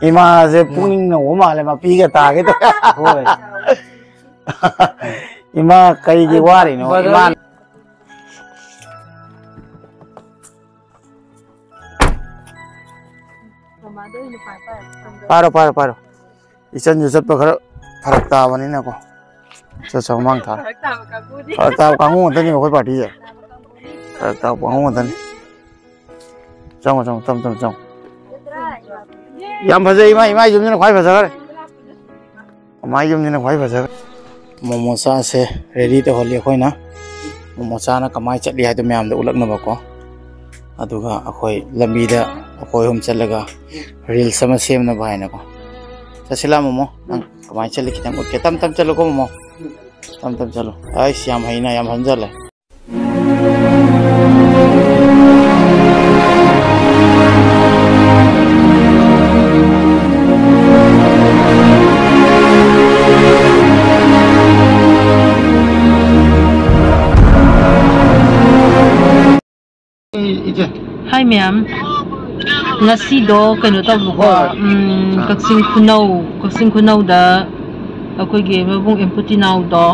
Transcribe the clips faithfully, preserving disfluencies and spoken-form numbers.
ꯏꯃꯥꯁꯦ ꯄꯨꯛꯅꯤꯡ ꯅꯧꯕ ꯃꯥꯜꯂꯦ, ꯃꯄꯤꯒ ꯇꯥꯒꯦ ꯇꯧꯋꯦ꯫ ꯍꯣꯏ꯫ ꯏꯃꯥ ꯀꯔꯤꯒꯤ ꯋꯥꯔꯤꯅꯣ? ꯏꯃꯥ꯫ ꯄꯥꯔꯣ, ꯄꯥꯔꯣ, ꯄꯥꯔꯣ꯫ ꯏꯆꯟꯁꯨ ꯆꯠꯄ ꯈꯔ ꯐꯔꯛ ꯇꯥꯕꯅꯤꯅꯀꯣ꯫ ꯆꯠ ꯆꯠ ꯃꯥꯡ ꯊꯥꯔꯣ꯫ ꯐꯔꯛ ꯇꯥꯕ ꯀꯥꯡꯕꯨꯅꯤ ꯑꯩꯈꯣꯏ ꯄꯥꯔꯇꯤꯁꯦ꯫ ꯐꯔꯛ ꯇꯥꯕ ꯀꯥꯡꯕꯨ ꯉꯥꯛꯇꯅꯤ꯫ ꯆꯪꯉꯣ, ꯆꯪꯉꯣ, ꯇꯞ ꯇꯞ ꯆꯪꯉꯣ꯫ ꯌꯥꯝ ꯐꯖꯩ, ꯏꯃꯥ, ꯏꯃꯥ ꯌꯨꯝꯁꯤꯅ ꯈ꯭ꯋꯥꯏ ꯐꯖꯈ꯭ꯔꯦ꯫ ꯃꯃꯥ ꯌꯨꯝꯁꯤꯅ ꯈ꯭ꯋꯥꯏ ꯐꯖꯈ꯭ꯔꯦ꯫ ꯃꯣꯃꯣ ꯆꯥꯁꯦ ꯔꯦꯗꯤ ꯇꯧꯍꯜꯂꯤ ꯑꯩꯈꯣꯏꯅ꯫ ꯃꯣꯃꯣ ꯆꯥꯅ ꯀꯃꯥꯏꯅ ꯆꯠꯂꯤ ꯍꯥꯏꯗꯣ ꯃꯌꯥꯝꯗ ꯎꯠꯂꯛꯅꯕꯀꯣ꯫ ꯑꯗꯨꯒ ꯑꯩꯈꯣꯏ ꯂꯝꯕꯤꯗ ꯑꯩꯈꯣꯏ ꯑꯍꯨꯝ ꯆꯠꯂꯒ ꯔꯤꯜꯁ ꯑꯃ ꯁꯦꯝꯅꯕ ꯍꯥꯏꯅꯀꯣ꯫ ꯆꯠꯁꯤꯂꯥ ꯃꯣꯃꯣ? ꯅꯪ ꯀꯃꯥꯏꯅ ꯆꯠꯂꯤ ꯈꯤꯇꯪ ꯎꯠꯀꯦ꯫ ꯇꯞ ꯇꯞ ꯆꯠꯂꯨꯀꯣ ꯃꯣꯃꯣ꯫ ꯇꯞ ꯇꯞ ꯆꯠꯂꯨ꯫ ꯑꯩꯁ, ꯌꯥꯝ ꯍꯩꯅ, ꯌꯥꯝ ꯍꯟꯖꯜꯂꯦ꯫ ꯏꯆꯦ꯫ ꯍꯥꯏ ꯃꯌꯥꯝ, ꯉꯁꯤꯗꯣ ꯀꯩꯅꯣ ꯇꯧꯕꯀꯣ, ꯍꯣꯏ꯫ ꯎꯝ, ꯑꯥ꯫ ꯀꯛꯆꯤꯡ ꯈꯨꯅꯧ, ꯀꯛꯆꯤꯡ ꯈꯨꯅꯧꯗ ꯑꯩꯈꯣꯏꯒꯤ ꯃꯕꯨꯡ ꯑꯦꯝꯄꯨꯇꯤ ꯅꯥꯎꯗꯣ,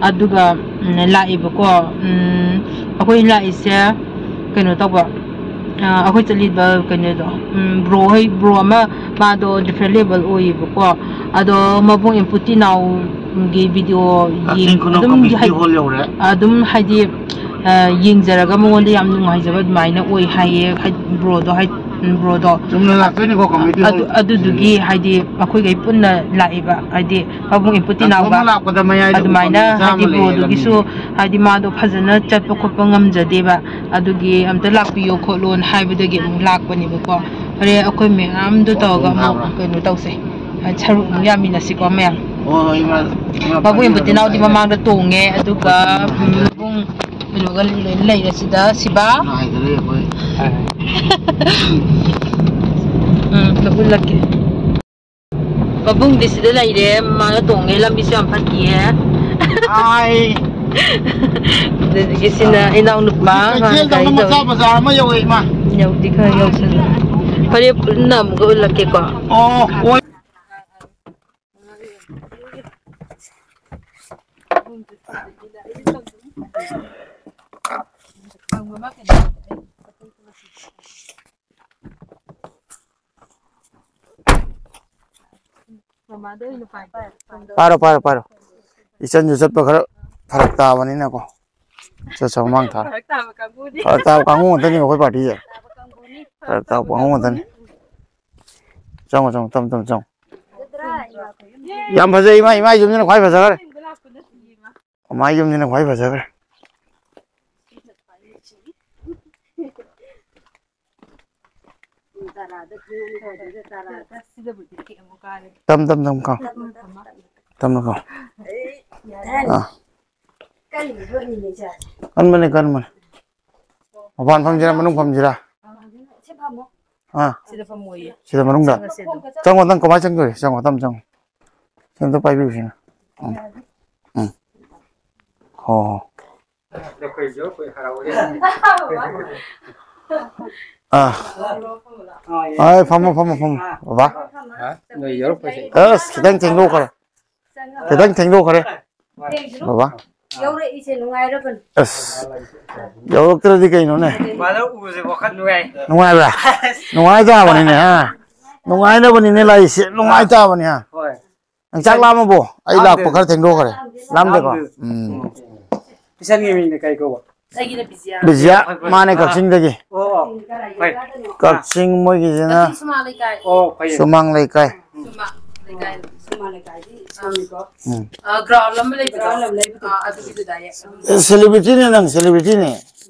ꯑꯗꯨꯒ, ꯎꯝ, ꯂꯥꯛꯑꯦꯕꯀꯣ꯫ ꯎꯝ, ꯑꯩꯈꯣꯏ ꯂꯥꯛꯏꯁꯦ ꯀꯩꯅꯣ ꯇꯧꯕ, ꯑ, ꯑꯩꯈꯣꯏ ꯆꯠꯂꯤꯕ ꯀꯩꯅꯣꯗꯣ, ꯎꯝ, ꯕ꯭ꯔꯣ ꯍꯣꯏ, ꯕ꯭ꯔꯣ ꯑꯃ, ꯃꯥꯗꯣ ꯗꯤꯐ꯭ꯔꯦꯟ ꯂꯦꯕꯜ ꯑꯣꯏꯌꯦꯕꯀꯣ꯫ ꯑꯗꯣ ꯃꯕꯨꯡ ꯑꯦꯝꯄꯨꯇꯤ ꯅꯥꯎꯒꯤ ꯚꯤꯗꯤꯑꯣ ꯀꯛꯆꯤꯡ ꯌꯦꯡ-, ꯈꯨꯅꯧ ꯑꯗꯨꯝ ꯀꯝꯃ꯭ꯌꯨꯅꯤꯇꯤ ꯍꯥꯏ-, ꯍꯣꯜ ꯌꯧꯔꯦ꯫ ꯑꯗꯨꯝ ꯍꯥꯏꯗꯤ, ꯑ, ꯌꯦꯡꯖꯔꯒ ꯃꯉꯣꯟꯗ ꯌꯥꯝ ꯅꯨꯡꯉꯥꯏꯖꯕ ꯑꯗꯨꯃꯥꯏꯅ ꯑꯣꯏ ꯍꯥꯏꯌꯦ, ꯍꯥꯏ-, ꯕ꯭ꯔꯣꯗꯣ ꯍꯥꯏ-, ꯎꯝ, ꯕ꯭ꯔꯣꯗꯣ꯫ ꯆꯨꯝꯅ ꯂꯥꯛꯇꯣꯏꯅꯤꯀꯣ ꯀꯝꯃ꯭ꯌꯨꯅꯤꯇꯤ ꯑꯗꯨ, ꯍꯣꯜ꯫ ꯑꯗꯨꯗꯨꯒꯤ ꯍꯥꯏꯗꯤ ꯑꯩꯈꯣꯏꯈꯩ ꯄꯨꯟꯅ ꯂꯥꯛꯏꯕ, ꯍꯥꯏꯗꯤ ꯃꯕꯨꯡ ꯑꯦꯝꯄꯨꯇꯤ ꯅꯥꯎꯒ ꯂꯥꯛꯄꯗ ꯃꯌꯥꯏꯗ ꯑꯗꯨꯃꯥꯏꯅ ꯎꯄꯝ ꯃꯆꯥ ꯍꯥꯏꯗꯤ ꯑꯃ ꯂꯩꯌꯦ ꯕ꯭ꯔꯣꯗꯨꯒꯤꯁꯨ ꯂꯝꯕꯤ꯫ ꯍꯥꯏꯗꯤ ꯃꯥꯗꯣ ꯐꯖꯅ ꯆꯠꯄ ꯈꯣꯠꯄ ꯉꯝꯖꯗꯦꯕ, ꯑꯗꯨꯒꯤ ꯑꯝꯇ ꯂꯥꯛꯄꯤꯌꯣ ꯈꯣꯠꯂꯣꯅ ꯍꯥꯏꯕꯗꯒꯤ ꯑꯃꯨꯛ ꯂꯥꯛꯄꯅꯦꯕꯀꯣ꯫ ꯍꯣꯔꯦꯟ ꯑꯩꯈꯣꯏ ꯃꯌꯥꯝꯗꯣ ꯇꯧꯔꯒ ꯑꯃꯨꯛ ꯀꯩꯅꯣ ꯇꯧꯁꯦ, ꯁꯔꯨꯛ ꯑꯃꯨꯛ ꯌꯥꯃꯤꯟꯅꯁꯤꯀꯣ ꯃꯌꯥꯝ꯫ ꯍꯣꯏ, ꯍꯣꯏ, ꯏꯃꯥ, ꯏꯃꯥ, ꯃꯕꯨꯡ ꯏꯃꯥ, ꯏꯃꯥ꯫ ꯏꯕꯨꯡ ꯏꯅꯥꯎꯗꯤ ꯃꯃꯥꯡꯗ ꯇꯣꯡꯉꯦ, ꯑꯗꯨꯒ, ꯎꯝ, ꯃꯕꯨꯡ ꯀꯩꯅꯣꯒ ꯂꯣꯏꯅ ꯂꯩꯔꯦ ꯁꯤꯗ, ꯁꯤꯕꯥ꯫ ꯏꯃꯥ ꯍꯥꯏꯗꯔꯦ ꯑꯩꯈꯣꯏ꯫ ꯎꯝ, ꯎꯠꯂꯛꯀꯦ꯫ ꯃꯕꯨꯡꯗꯤ ꯁꯤꯗ ꯂꯩꯔꯦ, ꯃꯃꯥꯡꯗ ꯇꯣꯡꯉꯦ, ꯂꯝꯕꯤꯁꯨ ꯌꯥꯝ ꯐꯠꯇꯤꯌꯦ꯫ ꯑꯥꯏ꯫ ꯑꯗꯨꯗꯒꯤ ꯁꯤꯅ ꯏꯅꯥꯎ ꯅꯨꯄꯥ, ꯍꯧꯖꯤꯛ ꯃꯥꯅ ꯀꯩꯊꯦꯜꯗꯧꯅ ꯒꯥꯔꯤ ꯃꯆꯥ ꯇꯧꯔꯤ꯫ ꯕꯖꯥꯔ ꯑꯃ ꯌꯧꯔꯦ, ꯏꯃꯥ꯫ ꯌꯧꯗꯤ ꯈꯔ ꯌꯧꯁꯜꯂꯦ꯫ ꯐꯔꯦ, ꯄꯨꯟꯅ ꯑꯃꯨꯛꯀ ꯎꯠꯂꯛꯀꯦꯀꯣ꯫ ꯑꯣ, ꯑꯣ꯫ ꯄꯥꯏꯔꯣ, ꯄꯥꯏꯔꯣ, ꯄꯥꯏꯔꯣ꯫ ꯏꯆꯟꯁꯨ ꯆꯠꯄ ꯈꯔ ꯐꯔꯛ ꯇꯥꯕꯅꯤꯅꯀꯣ꯫ ꯆꯠ, ꯆꯠ, ꯃꯃꯥꯡ ꯊꯥꯔꯣ꯫ ꯐꯔꯛ ꯇꯥꯕ ꯀꯥꯡꯕꯨꯅꯤ꯫ ꯐꯔꯛ ꯇꯥꯕ ꯀꯥꯡꯕꯨ ꯉꯥꯛꯇꯅꯤ ꯑꯩꯈꯣꯏ ꯄꯥꯔꯇꯤꯁꯦ꯫ ꯐꯔꯛ ꯇꯥꯕ ꯀꯥꯡꯕꯨ ꯉꯥꯛꯇꯅꯤ꯫ ꯆꯪꯉꯣ, ꯆꯪꯉꯣ, ꯇꯞ ꯇꯞ ꯆꯪꯉꯣ꯫ ꯌꯥꯝ ꯐꯖꯩ, ꯏꯃꯥ, ꯏꯃꯥ ꯌꯨꯝꯁꯤꯅ ꯈ꯭ꯋꯥꯏ ꯐꯖꯈ꯭ꯔꯦ꯫ ꯃꯃꯥ ꯌꯨꯝꯁꯤꯅ ꯈ꯭ꯋꯥꯏ ꯐꯖꯈ꯭ꯔꯦ꯫ ꯇꯝ ꯇꯝ ꯇꯝ ꯀꯥꯎ꯫ ꯇꯝ ꯀꯥꯎ꯫ ꯑꯥ꯫ ꯀꯟꯕꯅꯦ, ꯀꯟꯕꯅꯦ꯫ ꯃꯄꯥꯟ ꯐꯝꯁꯤꯔꯥ, ꯃꯅꯨꯡ ꯐꯝꯁꯤꯔꯥ? ꯑꯥ꯫ ꯁꯤꯗ ꯐꯝꯃꯣꯏꯌꯦ꯫ ꯁꯤꯗ ꯃꯅꯨꯡꯗ? ꯆꯪꯉꯁꯦ ꯑꯗꯨꯝ꯫ ꯆꯪꯉꯣ, ꯅꯪ ꯀꯃꯥꯏꯅ ꯆꯪꯗꯣꯏ? ꯆꯪꯉꯣ, ꯇꯞ ꯆꯪꯉꯣ꯫ ꯁꯤ ꯑꯝꯇ ꯄꯥꯏꯕꯤꯌꯨ ꯁꯤꯅ꯫ ꯎꯝ꯫ ꯎꯝ꯫ ꯍꯣ, ꯍꯣ꯫ ꯑꯥ꯫ ꯑꯥ, ꯐꯝꯃꯣ, ꯐꯝꯃꯣ, ꯐꯝꯃꯣ, ꯕꯕꯥ꯫ ꯍꯥ? ꯅꯣꯏ ꯌꯧꯔꯛꯄꯁꯦ꯫ ꯑꯁ, ꯈꯤꯇꯪ ꯊꯦꯡꯗꯣꯛꯈ꯭ꯔꯦ꯫ ꯈꯤꯇꯪ ꯊꯦꯡꯗꯣꯛꯈ꯭ꯔꯦ꯫ ꯕꯕꯥ꯫ ꯌꯧꯔꯛꯏꯁꯦ ꯅꯨꯡꯉꯥꯏꯔꯕꯅꯤ꯫ ꯑꯁ, ꯌꯧꯔꯛꯇ꯭ꯔꯗꯤ ꯀꯩꯅꯣꯅꯦ? ꯕꯥꯗ ꯎꯕꯁꯦ ꯋꯥꯈꯜ ꯅꯨꯡꯉꯥꯏ꯫ ꯅꯨꯡꯉꯥꯏꯕ꯭ꯔꯥ? ꯅꯨꯡꯉꯥꯏ ꯇꯥꯕꯅꯤꯅꯦ, ꯍꯥ? ꯅꯨꯡꯉꯥꯏꯅꯕꯅꯤꯅꯦ ꯂꯥꯛꯏꯁꯦ, ꯅꯨꯡꯉꯥꯏ ꯇꯥꯕꯅꯤ, ꯍꯥ? ꯍꯣꯏ꯫ ꯅꯪ ꯆꯥꯛ ꯂꯥꯝꯃꯕꯣ? ꯑꯩ ꯂꯥꯛꯄ ꯈꯔ ꯊꯦꯡꯗꯣꯛꯈ꯭ꯔꯦ꯫ ꯂꯥꯝꯗꯦꯀꯣ? ꯂꯥꯝꯗꯦ꯫ ꯎꯝ꯫ ꯏꯆꯟꯒꯤ ꯃꯤꯡꯗꯤ ꯀꯩ ꯀꯧꯕ? ꯑꯩꯒꯤꯅ ꯕꯤꯖꯤꯌꯥ꯫ ꯕꯤꯖꯤꯌꯥ, ꯃꯥꯅꯦ, ꯀꯛꯆꯤꯡꯗꯒꯤ꯫ ꯑꯣ, ꯑꯣ꯫ ꯐꯩ꯫ ꯀꯛꯆꯤꯡ ꯃꯣꯏꯒꯤꯁꯤꯅ ꯀꯛꯆꯤꯡ ꯁꯨꯃꯥꯡ ꯂꯩꯀꯥꯏ꯫ ꯑꯣ, ꯐꯩ꯫ ꯁꯨꯃꯥꯡ ꯂꯩꯀꯥꯏ꯫ ꯁꯨꯃꯥꯡ ꯂꯩꯀꯥꯏ꯫ ꯁꯨꯃꯥꯡ ꯂꯩꯀꯥꯏꯗꯤ ꯁꯣꯝꯅꯤꯀꯣ꯫ ꯎꯝ꯫ ꯑ, ground ꯑꯃ ꯂꯩꯕꯗꯣ꯫ Ground ꯑꯃ ꯂꯩꯕꯗꯣ꯫ ꯑ, ꯑꯗꯨꯒꯤꯗꯨꯗ ꯍꯦꯛ꯫ ꯑꯦ, celebrityꯅꯦ ꯅꯪ, celebrityꯅꯦ꯫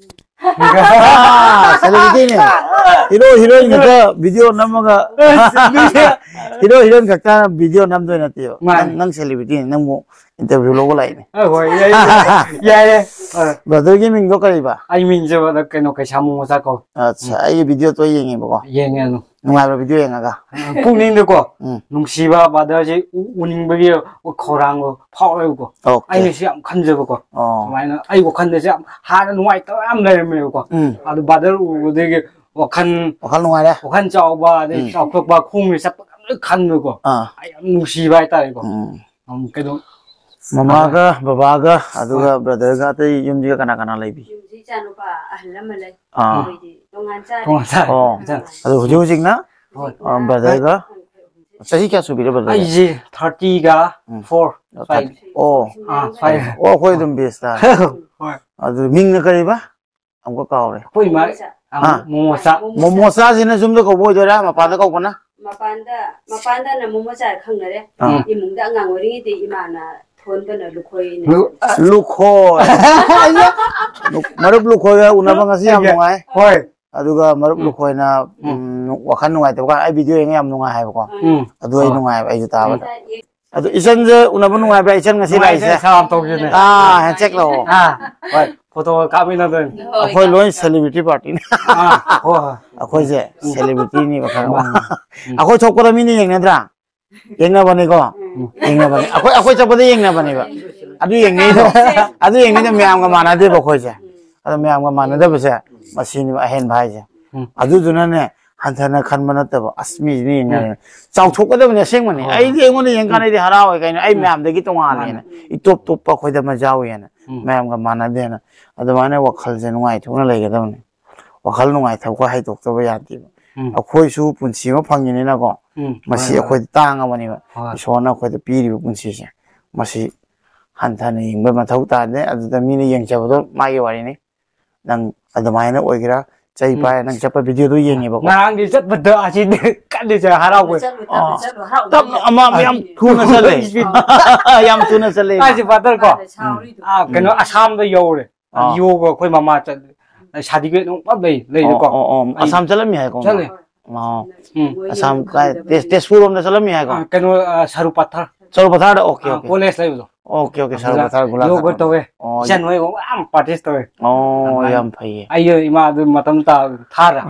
ꯑꯥ, celebrityꯅꯦ꯫ Hero, heroine ꯈꯛꯇ video ꯅꯝꯃꯒ꯫ Hero, heroine ꯈꯛꯇ video ꯅꯝꯗꯣꯏ ꯅꯠꯇꯦꯕ꯫ ꯃꯥꯅꯦ꯫ ꯅꯪ, ꯅꯪ celebrityꯅꯦ, ꯅꯪꯕꯨ interview ꯂꯧꯕ ꯂꯥꯛꯏꯅꯦ꯫ ꯑ, ꯍꯣꯏ, ꯌꯥꯏ, ꯌꯥꯏ, ꯌꯥꯏ꯫ ꯑ꯫ Brotherꯒꯤ ꯃꯤꯡꯗꯣ ꯀꯔꯤꯕ? ꯑꯩ ꯃꯤꯡꯁꯦ brother ꯀꯩꯅꯣ, ꯀꯩꯁꯥꯃꯨ ꯃꯆꯥ ꯀꯧꯏ꯫ ꯑꯠꯁꯥ, ꯎꯝ꯫ ꯑꯩꯒꯤ videoꯗꯣ ꯌꯦꯡꯉꯦꯕꯀꯣ꯫ ꯌꯦꯡꯉꯦ ꯑꯗꯨꯝ꯫ ꯅꯨꯡꯉꯥꯏꯕ꯭ꯔꯥ video ꯌꯦꯡꯉꯒ? ꯑ, ꯄꯨꯛꯅꯤꯡꯗꯀꯣ, ꯎꯝ꯫ ꯅꯨꯡꯁꯤꯕ brotherꯁꯦ ꯎ-, ꯎꯅꯤꯡꯕꯒꯤ ꯈꯧꯔꯥꯡꯕ ꯐꯥꯎꯋꯦꯕꯀꯣ꯫ Okay꯫ ꯑꯩꯅꯁꯨ ꯌꯥꯝ ꯈꯟꯖꯕꯀꯣ꯫ ꯑꯣ꯫ ꯁꯨꯃꯥꯏꯅ ꯑꯩ ꯋꯥꯈꯜꯗꯁꯨ ꯌꯥꯝ ꯍꯥꯟꯅ ꯅꯨꯡꯉꯥꯏꯇꯕ ꯌꯥꯝ ꯂꯩꯔꯝꯃꯦꯕꯀꯣ꯫ ꯎꯝ꯫ ꯑꯗꯨ brother ꯎꯕꯗꯒꯤ ꯋꯥꯈꯜ ꯋꯥꯈꯜ ꯅꯨꯡꯉꯥꯏꯔꯦ꯫ ꯋꯥꯈꯜ ꯆꯥꯎꯕ ꯑꯗꯩ ꯆꯥꯎꯊꯣꯛꯄ ꯈꯣꯡꯁꯦ ꯆꯠꯄ ꯂꯣꯏ ꯈꯟꯕꯀꯣ꯫ ꯑꯥ ꯑꯩ ꯌꯥꯝ ꯅꯨꯡꯁꯤꯕ ꯍꯥꯏꯇꯥꯔꯦꯀꯣ꯫ ꯎꯝ ꯌꯥꯝ ꯀꯩꯅꯣ ꯃꯃꯥꯒ ꯕꯕꯥꯒ ꯑꯗꯨꯒ ꯕ꯭ꯔꯗꯔꯒ ꯑꯇꯩ ꯌꯨꯝꯁꯤꯒ ꯀꯅꯥ ꯀꯅꯥ ꯂꯩꯕꯤ? ꯌꯨꯝꯁꯤ ꯏꯆꯥꯅꯨꯄꯥ ꯑꯍꯜ ꯑꯃ ꯂꯩ꯫ ꯑꯥ ꯑꯩꯈꯣꯏꯗꯤ ꯇꯣꯉꯥꯟ ꯆꯥꯔꯦ꯫ ꯇꯣꯉꯥꯟ ꯆꯥꯔꯦ꯫ ꯑꯣ ꯑꯗꯨ ꯍꯧꯖꯤꯛ ꯍꯧꯖꯤꯛꯅ ꯍꯣꯏ꯫ ꯑ, ꯕ꯭ꯔꯗꯔꯒ ꯆꯍꯤ ꯀꯌꯥ ꯁꯨꯕꯤꯔꯦ ꯕ꯭ꯔꯗꯔ? ꯑꯩꯁꯦ ꯊꯥꯔꯇꯤꯒ ꯎꯝ꯫ ꯐꯣꯔ꯫ ꯑꯣ ꯑꯥ ꯐꯥꯏꯚ꯫ ꯑꯣ ꯐꯥꯏꯚ꯫ ꯑꯣ ꯑꯩꯈꯣꯏ ꯑꯗꯨꯝ ꯕꯦꯁ ꯇꯥꯔꯦ꯫ ꯍꯣꯏ꯫ ꯑꯗꯨ ꯃꯤꯡꯅ ꯀꯔꯤꯕ? ꯑꯃꯨꯛꯀ ꯀꯥꯎꯔꯦ꯫ ꯑꯩꯈꯣꯏ ꯏꯃꯥ ꯍꯥ? ꯃꯣꯃꯣꯆꯥ꯫ ꯃꯣꯃꯣꯆꯥꯁꯤꯅ ꯌꯨꯝꯗ ꯀꯧꯕ ꯑꯣꯏꯗꯣꯏꯔꯥ ꯃꯄꯥꯟꯗ ꯀꯧꯕꯅ? ꯃꯄꯥꯟꯗ ꯃꯄꯥꯟꯗꯅ ꯃꯣꯃꯣꯆꯥ ꯈꯪꯅꯔꯦ꯫ ꯑꯥ꯫ ꯏꯃꯨꯡꯗ ꯑꯉꯥꯡ ꯑꯣꯏꯔꯤꯉꯩꯗꯤ ꯏꯃꯥꯅ ꯊꯣꯟꯕꯅ ꯂꯨꯈꯣꯏꯅ꯫ ꯂꯨ- ꯂꯨꯈꯣꯏ꯫ ꯂꯨ- ꯃꯔꯨꯞ ꯂꯨꯈꯣꯏꯒ ꯎꯅꯕ ꯉꯁꯤ ꯌꯥꯝ ꯅꯨꯡꯉꯥꯏ꯫ ꯍꯣꯏ꯫ ꯑꯗꯨꯒ ꯃꯔꯨꯞ ꯂꯨꯈꯣꯏꯅ ꯎꯝ, ꯋꯥꯈꯜ ꯅꯨꯡꯉꯥꯏꯇꯕ ꯀꯥꯟꯗ ꯑꯩ ꯚꯤꯗꯤꯑꯣ ꯌꯦꯡꯉ ꯌꯥꯝ ꯅꯨꯡꯉꯥꯏ ꯍꯥꯏꯕꯀꯣ꯫ ꯎꯝ꯫ ꯑꯗꯨ ꯑꯩ ꯑꯥ꯫ ꯅꯨꯡꯉꯥꯏꯕ ꯑꯩꯁꯨ ꯇꯥꯕꯗ꯫ ꯏꯆꯥ- ꯑꯗꯣ ꯏꯆꯟꯁꯦ ꯎꯅꯕ ꯅꯨꯡꯉꯥꯏꯕ꯭ꯔꯥ ꯏꯆꯟ ꯉꯁꯤ ꯅꯨꯡꯉꯥꯏꯖꯦ ꯂꯥꯛꯏꯁꯦ? ꯁꯂꯥꯝ ꯇꯧꯒꯦꯅꯦ꯫ ꯑꯥ ꯍꯦꯟꯆꯦꯛ ꯂꯥꯛꯑꯣ꯫ ꯑꯥ ꯍꯣꯏ꯫ ꯐꯣꯇꯣ ꯀꯥꯞꯃꯤꯟꯅꯗꯣꯏꯅꯤ꯫ ꯑꯩꯈꯣꯏ ꯂꯣꯏ ꯁꯦꯂꯤꯕ꯭ꯔꯤꯇꯤ ꯄꯥꯔꯇꯤꯅꯤ꯫ ꯑꯥ ꯍꯣꯏ ꯍꯣꯏ꯫ ꯑꯩꯈꯣꯏꯁꯦ ꯁꯦꯂꯤꯕ꯭ꯔꯤꯇꯤꯅꯤ ꯃꯈꯜ ꯑꯃ꯫ ꯑꯩꯈꯣꯏ ꯊꯣꯛꯄꯗ ꯃꯤꯅ ꯌꯦꯡꯅꯗ꯭ꯔꯥ? ꯌꯦꯡꯅꯕꯅꯤꯀꯣ꯫ ꯌꯦꯡꯅꯕꯅꯤ꯫ ꯑꯩꯈꯣꯏ ꯑꯩꯈꯣꯏ ꯆꯠꯄꯗ ꯌꯦꯡꯅꯕꯅꯦꯕ꯫ ꯑꯗꯨ ꯌꯦꯡꯅꯩꯗꯣ꯫ ꯑꯗꯨ ꯌꯦꯡꯅꯩꯗꯣ ꯃꯌꯥꯝꯒ ꯃꯥꯟꯅꯗꯦꯕ ꯑꯩꯈꯣꯏꯁꯦ꯫ ꯑꯗꯣ ꯃꯌꯥꯝꯒ ꯃꯥꯟꯅꯗꯕꯁꯦ ꯃꯁꯤꯅꯦꯕ ꯑꯍꯦꯟꯕ ꯍꯥꯏꯁꯦ꯫ ꯎꯝ꯫ ꯑꯗꯨꯗꯨꯅꯅꯦ ꯍꯟꯊꯅ ꯈꯟꯕ ꯅꯠꯇꯕ ꯑꯁ ꯃꯤꯁꯤꯅ ꯌꯦꯡꯅꯔꯦ꯫ ꯆꯥꯎꯊꯣꯛꯀꯗꯕꯅꯤ ꯑꯁꯦꯡꯕꯅꯤ꯫ ꯍꯣꯏ꯫ ꯑꯩꯗꯤ ꯑꯩꯉꯣꯟꯗ ꯌꯦꯡꯀꯥꯟꯗ ꯑꯩꯗꯤ ꯍꯔꯥꯎꯋꯦ ꯀꯩꯅꯣ ꯑꯩ ꯃꯌꯥꯝꯗꯒꯤ ꯇꯣꯉꯥꯜꯂꯦꯅ꯫ ꯏꯇꯣꯞ ꯇꯣꯞꯄ ꯑꯩꯈꯣꯏꯗ ꯃꯖꯥꯎꯋꯦꯅ꯫ ꯎꯝ꯫ ꯃꯌꯥꯝꯒ ꯃꯥꯟꯅꯗꯦꯅ꯫ ꯑꯗꯨꯃꯥꯏꯅ ꯋꯥꯈꯜꯁꯦ ꯅꯨꯡꯉꯥꯏꯊꯣꯛꯅ ꯂꯩꯒꯗꯕꯅꯤ꯫ ꯋꯥꯈꯜ ꯅꯨꯡꯉꯥꯏꯇꯕ ꯍꯥꯏꯗꯣꯛꯇꯕ ꯌꯥꯗꯦꯕ꯫ ꯎꯝ꯫ ꯑꯩꯈꯣꯏꯁꯨ ꯄꯨꯟꯁꯤ ꯑꯃ ꯐꯪꯉꯤꯅꯤꯅꯀꯣ꯫ ꯎꯝ꯫ ꯃꯁꯤ ꯍꯣꯏ, ꯑꯩꯈꯣꯏꯗ ꯇꯥꯡꯉꯕꯅꯦꯕ꯫ ꯍꯣꯏ꯫ ꯏꯁꯣꯔꯅ ꯑꯩꯈꯣꯏꯗ ꯄꯤꯔꯤꯕ ꯄꯨꯟꯁꯤꯁꯦ꯫ ꯃꯁꯤ ꯍꯟꯊꯅ ꯌꯦꯡꯕ ꯃꯊꯧ ꯇꯥꯗꯦ꯫ ꯑꯗꯨꯗ ꯃꯤꯅ ꯌꯦꯡꯖꯕꯗꯣ ꯃꯥꯒꯤ ꯋꯥꯔꯤꯅꯤ꯫ ꯅꯪ ꯑꯗꯨꯃꯥꯏꯅ ꯑꯣꯏꯒꯦꯔꯥ ꯆꯩ ꯎꯝ꯫ ꯄꯥꯏꯔ ꯅꯪ ꯆꯠꯄ ꯚꯤꯗꯤꯑꯣꯗꯣ ꯌꯦꯡꯉꯦꯕꯀꯣ꯫ ꯉꯔꯥꯡꯗꯤ ꯆꯠꯄꯗ ꯑꯁꯤꯗꯤ ꯀꯜꯂꯤꯁꯦ ꯍꯔꯥꯎꯕ꯫ ꯆꯠꯂꯨ, ꯇꯞꯅ ꯑꯥ꯫ ꯆꯠꯂꯨ, ꯍꯔꯥꯎꯕ ꯇꯞꯅ ꯑꯃ ꯌꯥꯝ ꯊꯨꯅ ꯆꯠꯂꯦ꯫ ꯌꯥꯝ ꯊꯨꯅ ꯆꯠꯂꯦ꯫ ꯍꯥꯏꯁꯦ ꯐꯥꯗꯔ ꯀꯣ꯫ ꯁꯥꯎꯔꯤꯗꯣ꯫ ꯑꯥ, ꯀꯩꯅꯣ ꯑꯁꯥꯝꯗ ꯌꯧꯔꯦ꯫ ꯑꯥ꯫ ꯌꯣꯒ ꯑꯩꯈꯣꯏ ꯃꯃꯥ ꯆꯠ ꯁꯥꯔꯇꯤꯐꯤꯀꯦꯠ ꯅꯨꯡ ꯄꯨꯂꯞ ꯂꯩ ꯂꯩꯔꯦꯀꯣ꯫ ꯑꯣ, ꯑꯣ, ꯑꯣ꯫ ꯑꯩ ꯑꯁꯥꯝ ꯆꯠꯂꯝꯃꯤ ꯍꯥꯏꯀꯣ? ꯆꯠꯂꯦ꯫ ꯑꯣ꯫ ꯃꯣꯏ ꯑꯁꯥꯝ ꯌꯥꯝ ꯀꯥꯏ? ꯈꯪꯗꯕꯅꯤ꯫ ꯇꯦꯖ- ꯇꯦꯖꯄꯨꯔ ꯂꯣꯝꯗ ꯆꯠꯂꯝꯃꯤ ꯍꯥꯏꯀꯣ? ꯑꯥ, ꯀꯩꯅꯣ ꯑꯥ, ꯁꯔꯨ ꯄꯊꯔ꯫ ꯁꯔꯨ ꯄꯊꯥꯔꯗ? ꯑꯣꯀꯦ, ꯑꯥ, ꯑꯣꯀꯦ꯫ ꯀꯣꯂꯦꯖ ꯂꯩꯕꯗꯣ꯫ Okay, okay. ꯁꯔꯨ ꯑꯗꯨꯗ ꯄꯊꯥꯔ ꯒꯨꯂꯥ ꯌꯣꯒ ꯁꯥꯇ꯭ꯔ꯫ ꯇꯧꯋꯦ꯫ ꯑꯣ, ꯏꯆꯟ ꯍꯣꯏ ꯌꯥꯝ ꯄ꯭ꯔꯥꯛꯇꯤꯁ ꯇꯧꯋꯦ꯫ ꯑꯣ, ꯑꯗꯨꯃꯥꯏꯅ꯫ ꯌꯥꯝ ꯐꯩꯌꯦ꯫ ꯑꯩꯒꯤ ꯏꯃꯥ ꯑꯗꯨ ꯃꯇꯝ ꯇꯥ ꯊꯥꯔ꯫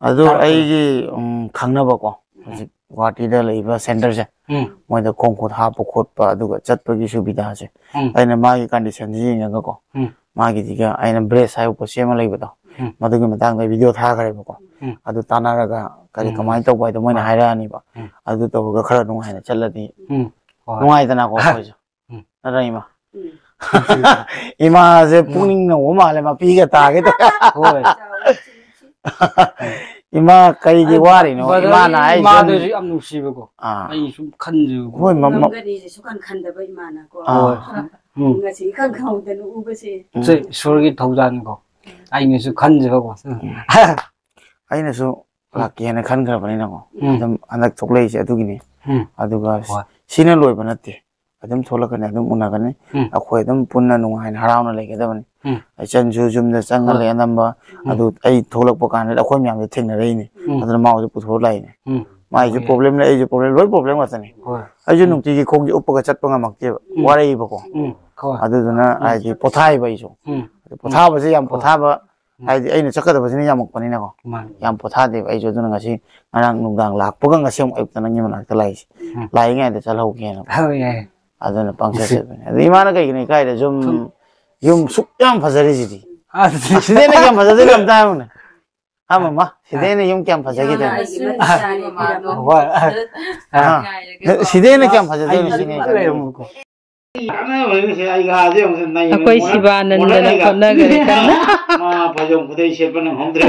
ꯑꯗꯨ ꯊꯥꯔꯛꯄꯅꯦ꯫ ꯑꯩꯒꯤ ꯎꯝ, ꯈꯪꯅꯕꯀꯣ ꯍꯧꯖꯤꯛ ꯒꯨꯍꯥꯇꯤꯗ ꯂꯩꯕ ꯁꯦꯟꯇꯔꯁꯦ ꯎꯝ꯫ ꯃꯣꯏꯗ ꯈꯣꯡ ꯈꯨꯠ ꯍꯥꯞꯄ ꯈꯣꯠꯄ ꯑꯗꯨꯒ ꯆꯠꯄꯒꯤ ꯁꯨꯕꯤꯗꯥꯁꯦ ꯎꯝ꯫ ꯑꯩꯅ ꯃꯥꯒꯤ ꯀꯟꯗꯤꯁꯟꯁꯦ ꯌꯦꯡꯉꯒꯀꯣ ꯎꯝ꯫ ꯃꯥꯒꯤꯗꯤꯒ ꯑꯩꯅ ꯕ꯭ꯔꯦꯁ ꯍꯥꯏꯕ ꯄꯣꯠꯁꯤ ꯑꯃ ꯂꯩꯕꯗꯣ ꯎꯝ꯫ ꯃꯗꯨꯒꯤ ꯃꯇꯥꯡꯗ ꯚꯤꯗꯤꯑꯣ ꯊꯥꯈ꯭ꯔꯦꯕꯀꯣ꯫ ꯎꯝ꯫ ꯑꯗꯨ ꯇꯥꯟꯅꯔꯒ ꯀꯔꯤ ꯎꯝ꯫ ꯀꯃꯥꯏꯅ ꯇꯧꯕ ꯍꯥꯏꯗꯣ ꯃꯣꯏꯅ ꯍꯣꯏ꯫ ꯍꯥꯏꯔꯛꯑꯅꯤꯕ꯫ ꯎꯝ꯫ ꯑꯗꯨ ꯇꯧꯔꯒ ꯈꯔ ꯅꯨꯡꯉꯥꯏꯅ ꯆꯠꯂꯗꯤ ꯎꯝ꯫ ꯍꯣꯏ꯫ ꯅꯨꯡꯉꯥꯏꯗꯅꯀꯣ ꯑꯩꯈꯣꯏꯁꯨ꯫ ꯎꯝ꯫ ꯅꯠꯇ꯭ꯔ ꯏꯃꯥ? ꯎꯝ꯫ ꯏꯃꯥꯁꯦ ꯎꯝ꯫ ꯄꯨꯛꯅꯤꯡ ꯅꯧꯕ ꯃꯥꯜꯂꯦ, ꯃꯄꯤꯒ ꯇꯥꯒꯦ ꯇꯧꯋꯦ꯫ ꯍꯣꯏ꯫ ꯏꯃꯥ ꯀꯩꯒꯤ ꯑꯩ ꯋꯥꯔꯤꯅꯣ? ꯕ꯭ꯔꯗꯔ ꯏꯃꯥꯅ ꯍꯥꯏꯁꯦ ꯏꯃꯥꯗꯨꯁꯨ ꯌꯥꯝ ꯅꯨꯡꯁꯤꯕꯀꯣ꯫ ꯑꯥ꯫ ꯑꯩ ꯁꯨꯝ ꯈꯟꯖꯕꯀꯣ꯫ ꯍꯣꯏ, ꯃ-, ꯃ-, ꯉꯝꯒꯅꯤꯁꯦ ꯁꯨꯛꯈꯟ ꯈꯟꯗꯕ ꯏꯃꯥꯅꯀꯣ꯫ ꯑꯥ꯫ ꯍꯣꯏ꯫ ꯎꯝ꯫ ꯉꯁꯤ ꯏꯈꯪ ꯈꯪꯍꯧꯗꯅ ꯎꯕꯁꯦ꯫ ꯎꯝ꯫ ꯁꯦ ꯏꯁꯣꯔꯒꯤ ꯊꯧꯖꯥꯜꯅꯤꯀꯣ꯫ ꯑꯩꯅꯁꯨ ꯈꯟꯖꯕꯀꯣ꯫ ꯎꯝ꯫ ꯑꯩꯅꯁꯨ ꯎꯝ꯫ ꯂꯥꯛꯀꯦꯅ ꯈꯟꯈ꯭ꯔꯕꯅꯤꯅꯀꯣ꯫ ꯎꯝ꯫ ꯑꯗꯨꯝ ꯍꯟꯗꯛ ꯊꯣꯛꯂꯛꯏꯁꯦ ꯑꯗꯨꯒꯤꯅꯤ꯫ ꯎꯝ꯫ ꯑꯗꯨꯒ ꯍꯣꯏ꯫ ꯁꯤꯅ ꯂꯣꯏꯕ ꯅꯠꯇꯦ꯫ ꯑꯗꯨꯝ ꯊꯣꯛꯂꯛꯀꯅꯤ, ꯑꯗꯨꯝ ꯎꯅꯒꯅꯤ꯫ ꯎꯝ꯫ ꯑꯩꯈꯣꯏ ꯑꯗꯨꯝ ꯄꯨꯟꯅ ꯅꯨꯡꯉꯥꯏꯅ ꯍꯔꯥꯎꯅ ꯂꯩꯒꯗꯕꯅꯤ꯫ ꯎꯝ꯫ ꯏꯆꯟꯁꯨ ꯌꯨꯝꯗ ꯆꯪꯉ ꯍꯣꯏ꯫ ꯂꯩ ꯑꯅꯝꯕ꯫ ꯎꯝ꯫ ꯑꯗꯨ ꯑꯩ ꯊꯣꯛꯂꯛꯄ ꯀꯥꯟꯗꯗꯤ ꯑꯩꯈꯣꯏ ꯃꯌꯥꯝꯁꯦ ꯊꯦꯡꯅꯔꯛꯏꯅꯦ꯫ ꯎꯝ꯫ ꯑꯗꯨꯅ ꯃꯥ ꯍꯧꯖꯤꯛ ꯄꯨꯊꯣꯔꯛ ꯂꯥꯛꯏꯅꯦ꯫ ꯎꯝ꯫ ꯃꯥꯏꯁꯨ ꯍꯣꯏ꯫ ꯄ꯭ꯔꯣꯕ꯭ꯂꯦꯝ ꯂꯩ, ꯑꯩꯁꯨ ꯄ꯭ꯔꯣꯕ꯭ꯂꯦꯝ, ꯂꯣꯏ ꯄ꯭ꯔꯣꯕ꯭ꯂꯦꯝ ꯉꯥꯛꯇꯅꯤ꯫ ꯍꯣꯏ꯫ ꯑꯩꯁꯨ ꯎꯝ꯫ ꯅꯨꯡꯇꯤꯒꯤ ꯈꯣꯡꯁꯦ ꯎꯞꯄꯒ ꯆꯠꯄ ꯉꯝꯃꯛꯇꯦꯕ, ꯎꯝ꯫ ꯋꯥꯔꯛꯏꯕꯀꯣ꯫ ꯎꯝ꯫ ꯍꯣꯏ꯫ ꯑꯗꯨꯗꯨꯅ ꯎꯝ꯫ ꯍꯥꯏꯗꯤ ꯄꯣꯊꯥꯏꯕ ꯑꯩꯁꯨ꯫ ꯎꯝ꯫ ꯑꯗꯨ ꯄꯣꯊꯥꯕꯁꯦ ꯌꯥꯝ ꯍꯣꯏ꯫ ꯄꯣꯊꯥꯕ, ꯎꯝ꯫ ꯍꯥꯏꯗꯤ ꯑꯩꯅ ꯆꯠꯀꯗꯕꯁꯤꯅ ꯌꯥꯝꯃꯛꯄꯅꯤꯅꯀꯣ꯫ ꯃꯥꯅꯤ꯫ ꯌꯥꯝ ꯄꯣꯊꯥꯗꯦꯕ ꯑꯩꯁꯨ꯫ ꯑꯗꯨꯅ ꯉꯁꯤ ꯉꯔꯥꯡ ꯅꯨꯡꯗꯥꯡ ꯂꯥꯛꯄꯒ ꯉꯁꯤ ꯑꯃꯨꯛ ꯑꯌꯨꯛꯇ ꯅꯪꯒꯤ ꯃꯅꯥꯛꯇ ꯂꯥꯛꯏꯁꯦ꯫ ꯎꯝ꯫ ꯂꯥꯛꯏꯉꯩꯗ ꯆꯠꯍꯧꯒꯦꯅ꯫ ꯍꯣꯏ, ꯌꯥꯏ꯫ ꯑꯗꯨꯅ ꯄꯪꯆꯠ ꯆꯠꯄꯅꯦ꯫ ꯑꯗꯨ ꯏꯃꯥꯅ ꯀꯩꯒꯤꯅꯣ ꯏꯀꯥꯏꯗ ꯁꯨꯝ ꯁꯨꯝ꯫ ꯌꯨꯝ ꯁꯨꯛ ꯌꯥꯝ ꯐꯖꯔꯤꯁꯤꯗꯤ? ꯑꯁ꯫ ꯑꯁꯤꯗꯩꯅ ꯀꯌꯥꯝ ꯐꯖꯗꯣꯏꯅꯣ ꯑꯝꯇ ꯍꯥꯏꯌꯨꯅꯦ꯫ ꯍꯥ, ꯃꯃꯥ? ꯁꯤꯗꯩꯅ ꯌꯨꯝ ꯀꯌꯥꯝ ꯐꯖꯈꯤꯗꯣꯏꯅꯣ? ꯏꯃꯥꯒꯤ ꯃꯆꯥꯅꯤ, ꯏꯃꯥ꯫ ꯍꯣꯏ꯫ ꯍꯥ? ꯁꯤꯗꯩꯅ ꯀꯌꯥꯝ ꯐꯖꯗꯣꯏꯅꯣ ꯑꯩ ꯁꯤꯅꯤ ꯑꯩ ꯈꯜꯂꯤꯁꯦ꯫ ꯂꯩꯔꯝꯃꯨꯀꯣ꯫ ꯑꯩꯈꯣꯏ ꯁꯤꯕꯥꯅꯟꯗꯅ ꯍꯣꯠꯅꯈ꯭ꯔꯦ ꯀꯟꯅ꯫ ꯃꯥ ꯐꯩꯖꯣꯝ ꯈꯨꯗꯩ ꯁꯦꯠꯄ ꯅꯪꯍꯧꯗ꯭ꯔꯦ꯫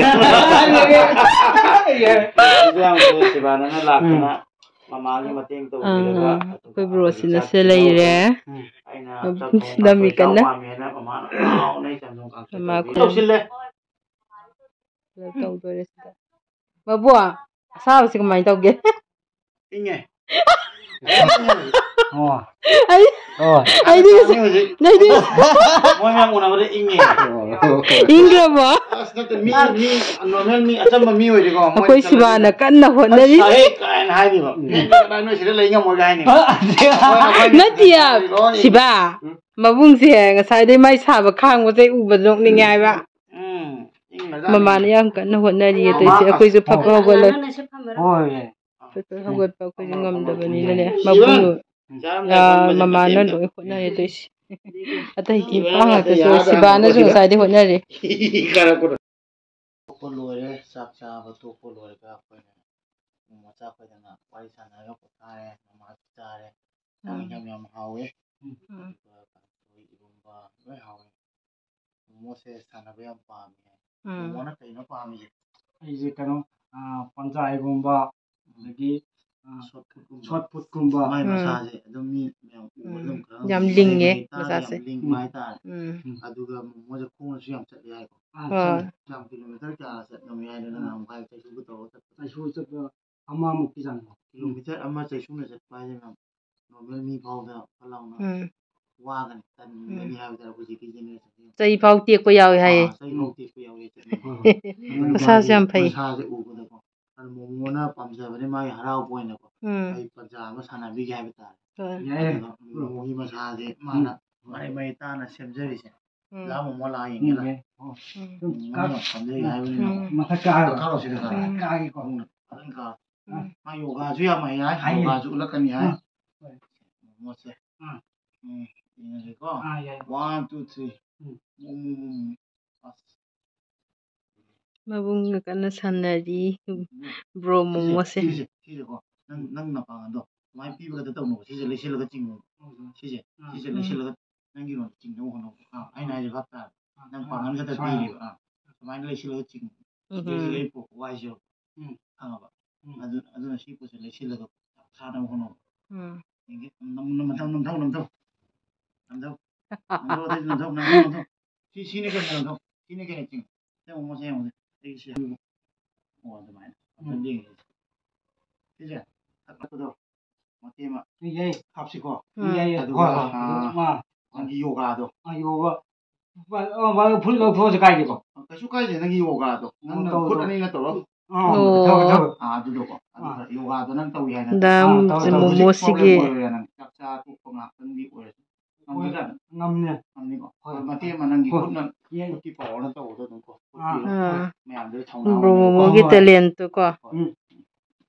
ꯁꯤꯕꯥꯅꯟꯗꯅ ꯂꯥꯛꯇꯅ ꯎꯝ꯫ ꯃꯃꯥꯒꯤ ꯃꯇꯦꯡ ꯇꯧꯕꯤꯔꯒ ꯑꯥ, ꯑꯩꯈꯣꯏ ꯕ꯭ꯔꯣꯁꯤꯅ ꯁꯤꯗ ꯂꯩꯔꯦ꯫ ꯎꯝ꯫ ꯑꯩꯅ ꯆꯥꯛ ꯊꯣꯡ ꯅꯝꯃꯤ ꯀꯥꯡꯁꯣꯏ ꯆꯥꯎ ꯀꯟꯅ꯫ ꯄꯥꯝꯃꯦꯅ ꯃꯃꯥꯅ ꯍꯥꯎꯅ ꯑꯩ ꯆꯝꯊꯣꯡ ꯀꯥꯡꯁꯣꯏ ꯃꯃꯥ ꯇꯧꯕꯤꯔꯦ꯫ ꯈꯨ-, ꯇꯧꯁꯤꯜꯂꯦ꯫ ꯇꯧꯗꯣꯔꯦ ꯁꯤꯗ꯫ ꯃꯕꯣꯛ, ꯑꯁꯥꯕꯁꯤ ꯀꯃꯥꯏꯅ ꯇꯧꯒꯦ? ꯏꯪꯉꯦ꯫ ꯑꯣ꯫ ꯑꯩ, ꯑꯣ꯫ ꯑꯩꯗꯤ ꯑꯁꯥꯕꯅꯤ ꯍꯧꯖꯤꯛ꯫ ꯅꯪꯗꯤ ꯃꯣꯏ ꯃꯌꯥꯝ ꯎꯅꯕꯗ ꯏꯪꯉꯦ꯫ ꯏꯪꯈ꯭ꯔꯕꯣ? ꯑꯁ, ꯅꯠꯇꯦ, ꯃꯤ, ꯃꯤ, ꯅꯣꯔꯃꯦꯜ ꯃꯤ, ꯑꯆꯝꯕ ꯃꯤ ꯑꯣꯏꯗꯤꯀꯣ, ꯃꯣꯏ ꯑꯩꯈꯣꯏ ꯆꯠꯂꯗꯤ ꯁꯤꯕꯥꯅ ꯀꯟꯅ ꯍꯣꯠꯅꯔꯤ꯫ "ꯑꯁ, ꯁꯥꯏꯍꯦ" ꯀꯥꯏꯅ ꯍꯥꯏꯅꯤꯕ꯫ ꯎꯝ꯫ "ꯀꯗꯥꯏ ꯅꯣꯏ ꯁꯤꯗ ꯂꯩ ꯉꯝꯃꯣꯏ" ꯀꯥꯏ ꯍꯥꯏꯅꯤꯕ꯫ ꯑ, ꯑꯗꯨ ꯍꯣꯏ, ꯑꯩꯈꯣꯏ ꯅꯠꯇꯤꯌꯦ, ꯂꯣꯏ ꯁꯤꯕꯥ꯫ ꯎꯝ꯫ ꯃꯕꯨꯡꯁꯦ ꯉꯁꯥꯏꯗꯩ ꯃꯥꯏ ꯁꯥꯕ ꯈꯥꯡꯕꯁꯦ ꯑꯩ ꯎꯕꯗ ꯅꯣꯛꯅꯤꯡꯉꯦ ꯍꯥꯏꯕ꯫ ꯎꯝ, ꯏꯪꯈ꯭ꯔꯖꯥꯠꯅꯤ꯫ ꯃꯃꯥꯅ ꯌꯥꯝ ꯀꯟꯅ ꯍꯣꯠꯅꯔꯤꯌꯦ ꯇꯧꯏꯁꯦ꯫ ꯃꯥ ꯑꯩꯈꯣꯏꯁꯨ ꯐꯛꯄ ꯍꯧꯒꯠꯂ-, ꯍꯣꯏ, ꯌꯥꯏ꯫ ꯐꯛꯄ ꯍꯧꯒꯠꯄ ꯑꯩꯈꯣꯏꯁꯨ ꯉꯝꯗꯕꯅꯤꯅꯅꯦ꯫ ꯁꯤꯕꯥ! ꯃꯕꯨꯡ-, ꯆꯥꯔꯝꯗꯥꯏ ꯑꯥ, ꯐꯝꯕꯁꯦ ꯃꯃꯥꯅ ꯃꯇꯦꯡ ꯂꯣꯏ ꯍꯣꯠꯅꯔꯦ ꯇꯧꯏꯁꯦ꯫ ꯑꯇꯩ ꯁꯤꯕꯥ ꯅꯨꯄꯥ ꯉꯥꯛꯇ ꯉꯥꯛꯇꯁꯨ ꯌꯥꯗ꯭ꯔꯥ ꯁꯤꯕꯥꯅꯁꯨ ꯍꯪꯕꯁꯤꯗ? ꯉꯁꯥꯏꯗꯩ ꯍꯣꯠꯅꯔꯤ꯫ ꯀꯥꯔꯛꯄꯗꯣ꯫ ꯇꯣꯛꯄ ꯂꯣꯏꯔꯦ꯫ ꯆꯥꯛ ꯆꯥꯕ ꯇꯣꯛꯄ ꯂꯣꯏꯔꯒ ꯑꯩꯈꯣꯏꯅ ꯃꯣꯃꯣ ꯆꯥ ꯑꯩꯈꯣꯏꯗꯅ ꯋꯥꯔꯤ ꯁꯥꯟꯅꯔꯒ ꯄꯣꯊꯥꯔꯦ꯫ ꯃꯃꯥꯁꯨ ꯆꯥꯔꯦ꯫ ꯆꯥꯛ ꯎꯝ꯫ ꯌꯥꯝ ꯌꯥꯝ ꯍꯥꯎꯋꯦ꯫ ꯎꯝ꯫ ꯑꯗꯨꯒ ꯀꯥꯡꯁꯣꯏ, ꯏꯔꯣꯝꯕ ꯂꯣꯏ ꯍꯥꯎꯋꯦ꯫ ꯃꯣꯃꯣꯁꯦ ꯁꯥꯟꯅꯕ ꯌꯥꯝ ꯄꯥꯝꯃꯦ꯫ ꯎꯝ꯫ ꯃꯣꯃꯣꯅ ꯀꯩꯅꯣ ꯄꯥꯝꯃꯤꯁꯦ? ꯑꯩꯁꯦ ꯀꯩꯅꯣ, ꯑ, ꯄꯟꯖꯥꯏꯒꯨꯝꯕ, ꯎꯝ꯫ ꯑꯗꯒꯤ, ꯑ, ꯁꯣꯠ ꯄꯨꯠꯀꯨꯝꯕ꯫ ꯁꯣꯠ ꯄꯨꯠꯀꯨꯝꯕ꯫ ꯃꯥꯏ ꯎꯝ꯫ ꯃꯁꯥꯁꯦ ꯑꯗꯨꯝ ꯃꯤ ꯃꯌꯥꯝ ꯎꯕꯗ ꯎꯝ꯫ ꯑꯗꯨꯝ ꯈꯪꯉꯝꯒꯅꯤ꯫ ꯌꯥꯝ ꯂꯤꯡꯉꯦ ꯃꯔꯩ ꯃꯔꯩ ꯇꯥꯔꯒ ꯃꯁꯥꯁꯦ꯫ ꯌꯥꯝ ꯂꯤꯡꯕ ꯎꯝ꯫ ꯍꯥꯏꯇꯥꯔꯦ꯫ ꯎꯝ꯫ ꯎꯝ꯫ ꯑꯗꯨꯒ ꯃꯣꯃꯣꯁꯦ ꯈꯣꯡꯅꯁꯨ ꯌꯥꯝ ꯆꯠꯂꯦ ꯍꯥꯏꯀꯣ꯫ ꯑ, ꯍꯣꯏ꯫ ꯆꯠꯂꯦ꯫ ꯌꯥꯝ ꯀꯤꯂꯣꯃꯤꯇꯔ ꯀꯌꯥ ꯆꯠ ꯉꯝꯃꯤ ꯍꯥꯏꯅꯣ ꯅꯪ ꯎꯝ꯫ ꯅꯍꯥꯟꯃꯨꯛ ꯍꯥꯏ ꯆꯩꯁꯨꯒ ꯇꯧꯔꯒ ꯆꯠꯄꯗꯣ? ꯆꯩꯁꯨ ꯆꯠꯄ ꯑꯃꯃꯨꯛꯀꯤ ꯆꯥꯡ꯫ ꯀꯤꯂꯣꯃꯤꯇꯔ ꯑꯃ ꯆꯩꯁꯨꯅ ꯆꯠꯄ ꯍꯥꯏꯁꯦ ꯃꯌꯥꯝ ꯅꯣꯔꯃꯦꯜ ꯃꯤ ꯐꯥꯎꯗ ꯐꯠ ꯂꯥꯎꯅ ꯎꯝ꯫ ꯋꯥꯒꯅꯤ, ꯇꯟꯒꯅꯤ ꯎꯝ꯫ ꯍꯥꯏꯕ ꯇꯥꯔꯦ ꯍꯧꯖꯤꯛꯀꯤ ꯖꯦꯅꯦꯔꯦꯁꯟꯁꯦ꯫ ꯆꯩ ꯐꯥꯎ ꯇꯦꯛꯄ ꯌꯥꯎꯋꯦ ꯍꯥꯏꯌꯦ꯫ ꯑꯥ, ꯆꯩ ꯐꯥꯎ ꯇꯦꯛꯄ ꯌꯥꯎꯋꯦ ꯆꯠꯅꯤ꯫ ꯃꯁꯥꯁꯨ ꯌꯥꯝ ꯐꯩ꯫ ꯃꯁꯥꯁꯦ ꯎꯕꯗꯀꯣ꯫ ꯑꯗꯨ ꯃꯣꯃꯣꯅ ꯄꯥꯝꯖꯕꯅꯤ ꯃꯥꯒꯤ ꯍꯔꯥꯎꯕ ꯑꯣꯏꯅꯀꯣ꯫ ꯎꯝ꯫ ꯑꯩ ꯄꯟꯖꯥ ꯑꯃ ꯁꯥꯟꯅꯕꯤꯒꯦ ꯍꯥꯏꯕ ꯇꯥꯔꯦ꯫ ꯍꯣꯏ꯫ ꯌꯥꯏ, ꯌꯥꯏ꯫ ꯑꯗꯨꯒ ꯃꯣꯃꯣꯒꯤ ꯃꯁꯥꯁꯦ ꯃꯥꯅ ꯎꯝ꯫ ꯃꯔꯩ ꯃꯔꯩ ꯇꯥꯅ ꯁꯦꯝꯖꯔꯤꯁꯦ꯫ ꯎꯝ꯫ ꯂꯥꯛꯑꯣ, ꯃꯣꯃꯣ ꯂꯥꯛꯑ ꯌꯦꯡꯒꯦ ꯂꯥꯛꯑꯣ꯫ ꯎꯝ, ꯌꯥꯏ꯫ ꯑꯣ꯫ ꯎꯝ, ꯎꯝ, ꯃꯣꯃꯣꯅ ꯌꯥꯝ ꯄꯥꯝꯖꯩ ꯎꯝ꯫ ꯍꯥꯏꯕꯅꯤꯅ꯫ ꯎꯝ꯫ ꯃꯊꯛ ꯀꯥꯔꯣ꯫ ꯀꯥꯔꯣ ꯁꯤꯗ ꯀꯥꯔꯣ꯫ ꯎꯝ꯫ ꯀꯥꯒꯦꯀꯣ꯫ ꯎꯝ, ꯐꯖꯅ ꯀꯥꯔꯣ꯫ ꯎꯝ꯫ ꯃꯥ ꯌꯣꯒꯥꯁꯨ ꯌꯥꯝ ꯍꯩ ꯍꯥꯏ꯫ ꯍꯩꯌꯦ꯫ ꯌꯣꯒꯥꯁꯨ ꯎꯠꯂꯛꯀꯅꯤ ꯍꯥꯏ꯫ ꯑꯥ꯫ ꯃꯣꯃꯣꯁꯦ꯫ ꯑꯥ꯫ ꯎꯝ, ꯌꯦꯡꯉꯁꯤꯀꯣ꯫ ꯑꯥ, ꯌꯥꯏ꯫ One, two, three꯫ ꯎꯝ꯫ ꯎꯝ, ꯎꯝ, ꯎꯝ꯫ ꯑꯁ꯫ ꯃꯕꯨꯡꯒ ꯀꯟꯅ ꯁꯥꯟꯅꯔꯤ, ꯎꯝ꯫ ꯕ꯭ꯔꯣ ꯁꯤꯁꯦ, ꯃꯣꯃꯣꯁꯦ꯫ ꯁꯤꯁꯦ, ꯁꯤꯁꯦꯀꯣ꯫ ꯅꯪ, ꯅꯪ ꯅꯄꯥꯡꯒꯜꯗꯣ ꯁꯨꯃꯥꯏꯅ ꯄꯤꯕ ꯈꯛꯇ ꯇꯧꯅꯣꯕ꯫ ꯁꯤꯁꯦ ꯂꯩꯁꯤꯜꯂꯒ ꯆꯤꯡꯉꯣ꯫ ꯁꯤꯁꯦ, ꯁꯤꯁꯦ ꯎꯝ꯫ ꯂꯩꯁꯤꯜꯂꯒ ꯅꯪꯒꯤ ꯔꯣꯟꯗ ꯆꯤꯡꯅꯕ ꯍꯣꯠꯅꯧ꯫ ꯑꯥ, ꯑꯩꯅ ꯍꯥꯏꯁꯦ ꯚꯥꯞ ꯇꯥꯔꯦ꯫ ꯑꯥ, ꯅꯪ ꯄꯥꯡꯒꯜ ꯈꯛꯇ ꯁꯨꯃꯥꯏꯅ꯫ ꯄꯤꯔꯤꯕ꯫ ꯑꯥ, ꯁꯨꯃꯥꯏꯅ ꯂꯩꯁꯤꯜꯂꯒ ꯆꯤꯡꯉꯣ꯫ ꯎꯝ꯫ ꯑꯗꯨꯏꯗꯤ ꯂꯩ ꯄꯣꯛꯄ ꯋꯥꯏꯁꯦ꯫ ꯎꯝ꯫ ꯈꯪꯉꯕ? ꯎꯝ꯫ ꯑꯗꯨ, ꯑꯗꯨꯅ ꯁꯤ ꯄꯣꯠꯁꯦ ꯂꯩꯁꯤꯜꯂꯒ ꯆꯥꯅꯕ ꯍꯣꯠꯅꯧ꯫ ꯎꯝ꯫ ꯌꯦꯡꯒꯦ꯫ ꯅꯝ-, ꯅꯝ-, ꯅꯝꯊꯧ, ꯅꯝꯊꯧ, ꯅꯝꯊꯧ꯫ ꯅꯝꯊꯧ꯫ ꯅꯝꯊꯧ, ꯑꯇꯩ ꯅꯝꯊꯧ, ꯅꯝꯊꯧ, ꯅꯝꯊꯧ꯫ ꯁꯤ, ꯁꯤꯅ ꯀꯩꯅꯣ ꯅꯝꯊꯧ? ꯁꯤꯅ ꯀꯩꯅꯣ ꯆꯤꯡꯉꯨ? ꯁꯤ ꯑꯃꯨꯛ ꯃꯁꯦ ꯌꯦꯡꯉꯨꯁꯦ꯫ ꯑꯩꯒꯤ ꯁꯤ ꯍꯥꯏꯕꯤꯌꯨ꯫ ꯑꯣ, ꯑꯗꯨꯃꯥꯏꯅ꯫ ꯑꯝꯇ ꯎꯝ꯫ ꯌꯦꯡꯒꯦ꯫ ꯁꯤꯁꯦ꯫ ꯊꯛꯂꯛꯄꯗꯣ꯫ ꯃꯇꯦꯛ ꯑꯃ ꯌꯥꯏ꯫ ꯍꯥꯞꯁꯤꯀꯣ꯫ ꯎꯝ꯫ ꯌꯥꯏ, ꯌꯥꯏ꯫ ꯑꯗꯨꯒ, ꯍꯣꯏ, ꯍꯣꯏ꯫ ꯑꯥ, ꯑꯥ꯫ ꯅꯪꯒꯤ ꯌꯣꯒꯥꯗꯣ꯫ ꯑꯥ, ꯌꯣꯒꯥ꯫ ꯐꯨꯔꯤꯠ ꯂꯧꯊꯣꯛꯑꯁꯨ ꯀꯥꯏꯗꯦꯀꯣ? ꯀꯩꯁꯨ ꯀꯥꯏꯗꯦ, ꯅꯪꯒꯤ ꯌꯣꯒꯥꯗꯣ꯫ ꯅꯪꯅ ꯇꯧ, ꯈꯨꯠ ꯇꯧ꯫ ꯑꯅꯤꯅ ꯇꯧꯔꯣ꯫ ꯑꯥ꯫ ꯑꯣ꯫ ꯑꯥ, ꯑꯗꯨꯗꯣ꯫ ꯑꯥ, ꯌꯣꯒꯥꯗꯣ ꯅꯪ ꯇꯧꯏ ꯍꯥꯏꯅ꯫ ꯗꯥ ꯑꯥ, ꯇꯧ, ꯇꯧ꯫ ꯍꯧꯖꯤꯛ ꯃꯣꯃꯣꯁꯤꯒꯤ ꯐꯥꯎ ꯑꯣꯏꯔꯣꯏ ꯅꯪ꯫ ꯆꯥꯛ ꯆꯥ ꯇꯣꯛꯄ ꯉꯥꯛꯇꯪꯗꯤ ꯑꯣꯏꯔꯁꯨ꯫ ꯉꯝꯒꯗ꯭ꯔꯥ? ꯉꯝꯅꯦ꯫ ꯉꯝꯅꯤꯀꯣ? ꯍꯣꯏ꯫ ꯍꯣꯏ, ꯃꯇꯦꯛ ꯑꯃ ꯅꯪꯒꯤ ꯍꯣꯏ꯫ ꯈꯨꯠꯅ, ꯌꯥꯏ꯫ ꯈꯨꯠꯀꯤ ꯄꯋꯥꯔꯅ ꯇꯧꯕꯗꯣ ꯑꯗꯨꯝ ꯀꯣ꯫ ꯈꯨꯠꯀꯤ ꯑꯥ꯫ ꯃꯌꯥꯝꯗꯨꯗ ꯊꯧꯅꯥ ꯕ꯭ꯔꯣ ꯑꯣꯏꯅꯕꯀꯣ꯫ ꯃꯣꯃꯣꯒꯤ ꯍꯣꯏ, ꯍꯣꯏ꯫ ꯇꯦꯂꯦꯟꯠꯇꯨꯀꯣ꯫ ꯍꯣꯏ꯫ ꯎꯝ꯫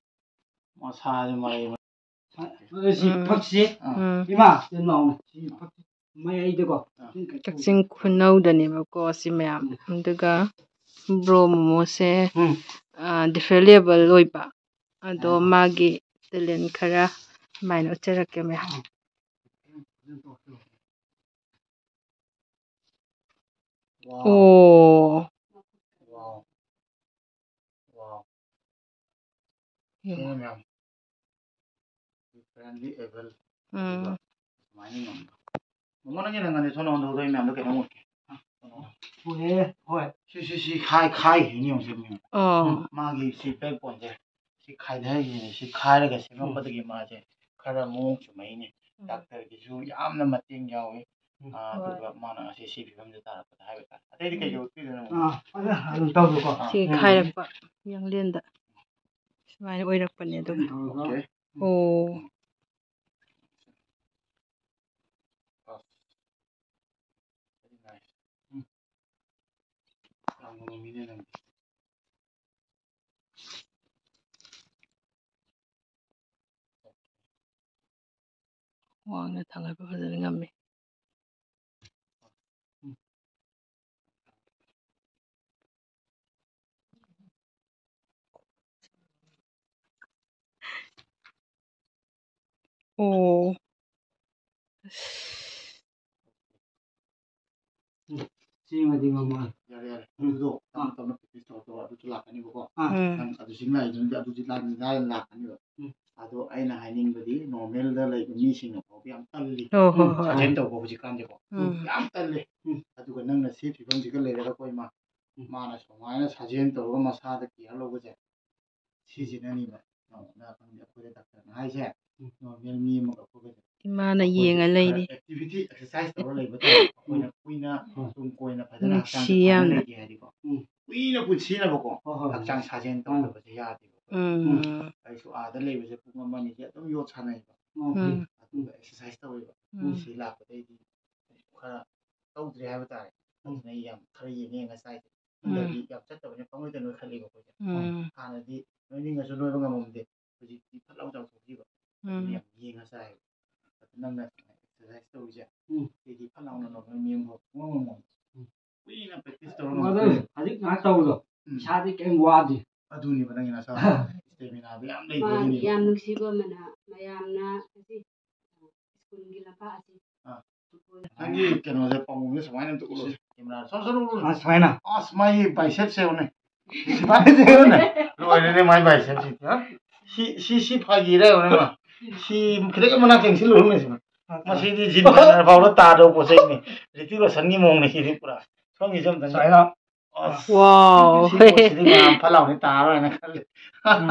ꯃꯁꯥꯁꯦ ꯃꯔꯩ ꯑ, ꯁꯤ ꯎꯝ꯫ ꯐꯛꯁꯤ꯫ ꯑꯥ꯫ ꯎꯝ꯫ ꯏꯃꯥ, ꯁꯤ ꯂꯥꯎꯅꯦ꯫ ꯁꯤ ꯐꯛꯁꯤ ꯃꯌꯥꯏꯗꯀꯣ꯫ ꯑꯥ꯫ ꯁꯤ ꯀꯛꯆꯤꯡ ꯈꯨꯅꯧꯗꯅꯦꯕꯀꯣ ꯁꯤ ꯃꯌꯥꯝ꯫ ꯎꯝ꯫ ꯑꯗꯨꯒ ꯕ꯭ꯔꯣ ꯃꯣꯃꯣꯁꯦ ꯎꯝ꯫ ꯗꯤꯐꯦꯂꯦꯕꯜ ꯑꯣꯏꯕ, ꯑꯗꯣ ꯑꯥ꯫ ꯃꯥꯒꯤ ꯇꯦꯂꯦꯟ ꯈꯔ ꯁꯨꯃꯥꯏꯅ ꯎꯠꯆꯔꯛꯀꯦ ꯃꯌꯥꯝ꯫ ꯋꯥꯎ꯫ ꯑꯣ꯫ ꯋꯥꯎ꯫ ꯋꯥꯎ꯫ ꯌꯦꯡꯉꯣ꯫ ꯌꯦꯡꯉꯣ ꯃꯌꯥꯝ꯫ Differently able꯫ ꯎꯝ꯫ ꯑꯗꯨꯒ ꯁꯨꯃꯥꯏꯅ ꯌꯦꯡꯉꯣ꯫ ꯃꯃꯥ ꯅꯪꯒꯤ ꯅꯪꯒꯟꯗꯤ ꯁꯣꯝ ꯅꯥꯀꯟꯗ ꯍꯧꯗꯣꯛꯏ ꯃꯌꯥꯝꯗꯣ ꯀꯩꯅꯣ ꯎꯠꯀꯦ꯫ ꯍꯣꯏ꯫ ꯍꯣꯏ꯫ ꯁꯤ, ꯁꯤ, ꯁꯤ ꯈꯥꯏ-, ꯈꯥꯏꯈꯤꯅꯤ ꯌꯦꯡꯉꯨ ꯁꯤ ꯃꯌꯥꯝ꯫ ꯑꯣ꯫ ꯃꯥꯒꯤ ꯁꯤ backbone ꯁꯦ꯫ ꯁꯤ ꯈꯥꯏꯊꯈꯤꯕꯅꯤ꯫ ꯁꯤ ꯈꯥꯏꯔꯒ ꯁꯦꯝꯃꯛꯄꯗꯒꯤ ꯃꯥꯁꯦ ꯈꯔ ꯃꯑꯣꯡ ꯆꯨꯝꯃꯛꯏꯅꯦ꯫ ꯎꯝ꯫ ꯗꯥꯛꯇꯔꯒꯤꯁꯨ ꯌꯥꯝꯅ ꯃꯇꯦꯡ ꯌꯥꯎꯏ꯫ ꯎꯝ꯫ ꯑꯥ, ꯍꯣꯏ꯫ ꯑꯗꯨꯒ ꯃꯥꯅ ꯉꯁꯤ ꯁꯤ ꯐꯤꯕꯝꯗ ꯇꯥꯔꯛꯄꯗ ꯍꯥꯏꯕ ꯇꯥꯔꯦ꯫ ꯑꯇꯩꯗꯤ ꯀꯩꯀꯩ ꯎꯠꯄꯤꯗꯣꯏꯅꯣ? ꯑꯥ, ꯑꯗꯨ ꯑꯗꯨꯝ ꯇꯧꯔꯣꯀꯣ꯫ ꯁꯤ ꯎꯝ꯫ ꯈꯥꯏꯔꯛꯄ ꯌꯥꯡꯂꯦꯟꯗ ꯁꯨꯃꯥꯏꯅ ꯑꯣꯏꯔꯛꯄꯅꯦ ꯑꯗꯨꯒ꯫ ꯇꯧꯔꯣꯀꯣ꯫ ꯑꯣꯀꯦ꯫ ꯑꯣ꯫ ꯎꯝ꯫ ꯑꯁ꯫ Very nice꯫ ꯎꯝ꯫ ꯌꯥꯝ ꯉꯝꯃꯤꯅꯦ ꯅꯪꯗꯤ꯫ ꯋꯥꯡꯅ ꯊꯥꯡꯒꯠꯄ ꯐꯖꯅ ꯉꯝꯃꯤ꯫ ꯑꯣ꯫ ꯎꯝ, ꯁꯤꯃꯗꯤ ꯉꯝꯃꯣꯏ꯫ ꯌꯥꯔꯦ, ꯌꯥꯔꯦ꯫ ꯎꯝ꯫ ꯑꯗꯨꯗꯣ ꯇꯞꯅ ꯑꯥ꯫ ꯇꯞꯅ practice ꯇꯧꯔ ꯇꯧꯔ ꯑꯗꯨꯁꯨ ꯂꯥꯛꯀꯅꯤꯕꯀꯣ꯫ ꯑꯥ꯫ ꯎꯝ꯫ ꯅꯪ ꯑꯗꯨ ꯁꯤ ꯂꯥꯛꯏꯗꯨꯅꯗꯤ ꯑꯗꯨꯗꯤ ꯂꯥꯛ-, ꯂꯥꯛꯀꯅꯤꯕ꯫ ꯎꯝ꯫ ꯑꯗꯣ ꯑꯩꯅ ꯍꯥꯏꯅꯤꯡꯕꯗꯤ normalꯗ ꯂꯩꯕ ꯃꯤꯁꯤꯡꯅ ꯐꯥꯎꯕ ꯌꯥꯝ ꯇꯜꯂꯤ꯫ ꯍꯣꯏ, ꯍꯣꯏ, ꯍꯣꯏ꯫ ꯁꯥꯖꯦꯜ ꯇꯧꯕ ꯍꯧꯖꯤꯛꯀꯥꯟꯁꯦꯀꯣ꯫ ꯎꯝ꯫ ꯌꯥꯝ ꯇꯜꯂꯤ꯫ ꯎꯝ꯫ ꯑꯗꯨꯒ ꯅꯪꯅ ꯁꯤ ꯐꯤꯕꯝꯁꯤꯒ ꯂꯩꯔꯒꯀꯣ ꯏꯃꯥ, ꯎꯝ꯫ ꯃꯥꯅ ꯁꯨꯃꯥꯏꯅ ꯁꯥꯖꯦꯜ ꯇꯧꯔꯒ ꯃꯁꯥꯗ care ꯂꯧꯕꯁꯦ, ꯁꯤꯁꯤꯅꯅꯤꯕ꯫ ꯅꯪꯉꯣꯟꯗ ꯈꯪꯗꯦ, ꯑꯩꯈꯣꯏꯗ ꯗꯥꯛꯇꯔꯅ ꯍꯥꯏꯁꯦ, ꯎꯝ꯫ Normal ꯃꯤ ꯑꯃꯒ ꯑꯩꯈꯣꯏꯒꯁꯦ ꯏꯃꯥꯅ ꯑꯩꯈꯣꯏꯁꯦ ꯌꯦꯡꯉ ꯈꯔ ꯂꯩꯔꯤ꯫ Activity, exercise ꯇꯧꯔ ꯂꯩꯕ ꯇꯥꯔꯦ꯫ ꯑꯩꯈꯣꯏꯅ ꯎꯝ꯫ ꯀꯨꯏꯅ ꯎꯝ꯫ ꯇꯨꯡ ꯀꯣꯏꯅ ꯐꯖꯅ ꯅꯨꯡꯁꯤ ꯍꯛꯆꯥꯡꯁꯦ ꯐꯅ ꯌꯥꯝꯅ꯫ ꯂꯩꯒꯦ ꯍꯥꯏꯗꯤꯀꯣ, ꯎꯝ꯫ ꯀꯨꯏꯅ ꯄꯨꯟꯁꯤꯅꯕꯀꯣ ꯍꯣꯏ, ꯍꯣꯏ, ꯍꯣꯏ꯫ ꯍꯛꯆꯥꯡ ꯁꯥꯖꯦꯜ ꯎꯝ꯫ ꯇꯧꯗꯕꯁꯦ ꯌꯥꯗꯦꯕ꯫ ꯎꯝ꯫ ꯑꯩꯁꯨ ꯑꯥꯗ ꯂꯩꯕꯁꯦ ꯄꯨꯡ ꯑꯃ ꯑꯅꯤꯁꯦ ꯑꯗꯨꯝ ꯌꯣꯠ ꯁꯥꯟꯅꯩꯕ꯫ ꯎꯝ꯫ ꯑꯗꯨꯒ exercise ꯇꯧꯋꯦꯕ꯫ ꯎꯝ꯫ ꯁꯤ ꯂꯥꯛꯄꯗꯩꯗꯤ ꯈꯔ ꯇꯧꯗ꯭ꯔꯦ ꯍꯥꯏꯕ ꯇꯥꯔꯦ꯫ ꯎꯝ꯫ ꯑꯗꯨꯅ ꯑꯩ ꯌꯥꯝ ꯈꯔ ꯌꯦꯡꯉ ꯌꯦꯡꯉ ꯆꯥꯏꯁꯦ꯫ ꯎꯝ꯫ ꯅꯠꯇ꯭ꯔꯗꯤ ꯌꯥꯝ ꯆꯠꯇꯕꯅꯤꯅ ꯄꯪꯅꯣꯏꯗ ꯅꯣꯏꯈꯠꯂꯦꯕ ꯑꯩꯈꯣꯏꯁꯦ꯫ ꯎꯝ꯫ ꯍꯥꯟꯅꯗꯤ ꯅꯣꯏꯅꯤꯡꯉꯁꯨ ꯅꯣꯏꯕ ꯉꯝꯃꯝꯗꯦ꯫ ꯍꯧꯖꯤꯛꯇꯤ ꯐꯠ ꯂꯥꯎ ꯆꯥꯎꯊꯣꯛꯈꯤꯕ꯫ ꯎꯝ꯫ ꯑꯗꯨꯅ ꯌꯥꯝ ꯌꯦꯡꯉ ꯆꯥꯏꯌꯦꯕ꯫ ꯑꯗꯨ ꯅꯪꯅ exercise ꯇꯧꯔꯤꯁꯦ, ꯎꯝ꯫ ꯑꯩꯗꯤ ꯐꯠ ꯂꯥꯎꯅ normal ꯃꯤ ꯑꯃ ꯐꯥꯎ ꯁꯨꯡꯉꯝ ꯉꯝꯃꯣꯏ꯫ ꯎꯝ꯫ ꯀꯨꯏꯅ practice ꯇꯧꯔ ꯑꯗꯨ ꯉꯝꯃꯛꯇꯣꯏꯅꯦ꯫ ꯍꯧꯖꯤꯛ ꯉꯥꯏꯍꯥꯛ ꯇꯧꯕꯗꯣ ꯎꯝ꯫ ꯏꯁꯥꯗꯤ ꯀꯩꯝ ꯋꯥꯗꯦ꯫ ꯑꯗꯨꯅꯤꯕ ꯅꯪꯒꯤ ꯅꯁꯥ stamina ꯗꯣ ꯌꯥꯝ ꯃꯥ ꯂꯩꯕꯒꯤꯅꯦꯕ꯫ ꯌꯥꯝ ꯅꯨꯡꯁꯤꯕ ꯑꯃꯅ ꯃꯌꯥꯝꯅ ꯑꯁꯤ ꯁ꯭ꯀꯨꯜꯒꯤ ꯂꯝꯄꯥꯛ ꯑꯁꯤ ꯑꯥ꯫ ꯅꯪꯒꯤ ꯀꯩꯅꯣꯁꯦ ꯄꯥꯝꯕꯣꯝꯁꯦ ꯁꯨꯃꯥꯏꯅ ꯑꯝꯇ ꯎꯠꯂꯣꯁꯦ꯫ Camera ꯁꯣꯝ ꯁꯣꯝ ꯎꯠꯂꯣ꯫ ꯑꯥ, ꯁꯨꯃꯥꯏꯅ꯫ ꯑꯁ, ꯃꯥꯒꯤ bicep ꯁꯦ ꯌꯦꯡꯉꯨꯅꯦ꯫ ꯁꯨꯃꯥꯏꯅ ꯌꯦꯡꯉꯨꯅꯦ꯫ ꯂꯣꯏꯔꯦꯅꯦ ꯃꯥꯒꯤ bicep ꯁꯤꯗꯤ, ꯍꯥ? ꯁꯤ, ꯁꯤ, ꯁꯤ ꯐꯥꯒꯤꯔ ꯌꯦꯡꯉꯨꯅꯦ ꯃꯥ꯫ ꯁꯤ ꯈꯤꯇꯪ ꯃꯅꯥꯛ ꯆꯪꯁꯤꯜꯂꯨꯔꯅꯦ ꯁꯤꯃ꯫ ꯃꯁꯤꯗꯤ ꯖꯤꯝ ꯁꯥꯟꯅꯔ ꯐꯥꯎꯗ ꯇꯥꯗꯧꯕ ꯄꯣꯠ ꯆꯩꯅꯤ꯫ ꯔꯤꯇꯤ ꯔꯣꯁꯟꯒꯤ ꯃꯑꯣꯡꯅꯤ ꯁꯤꯗꯤ ꯄꯨꯔꯥ꯫ ꯁꯣꯝꯒꯤꯁꯦ ꯑꯝꯇꯪ ꯁꯨꯃꯥꯏꯅ꯫ ꯑꯁ, wow꯫ ꯁꯤ ꯄꯣꯠꯁꯤꯗꯤ ꯃꯌꯥꯝ ꯐꯠ ꯂꯥꯎꯅ ꯇꯥꯔꯣꯏꯅ ꯈꯜꯂꯤ꯫ ꯎꯝ꯫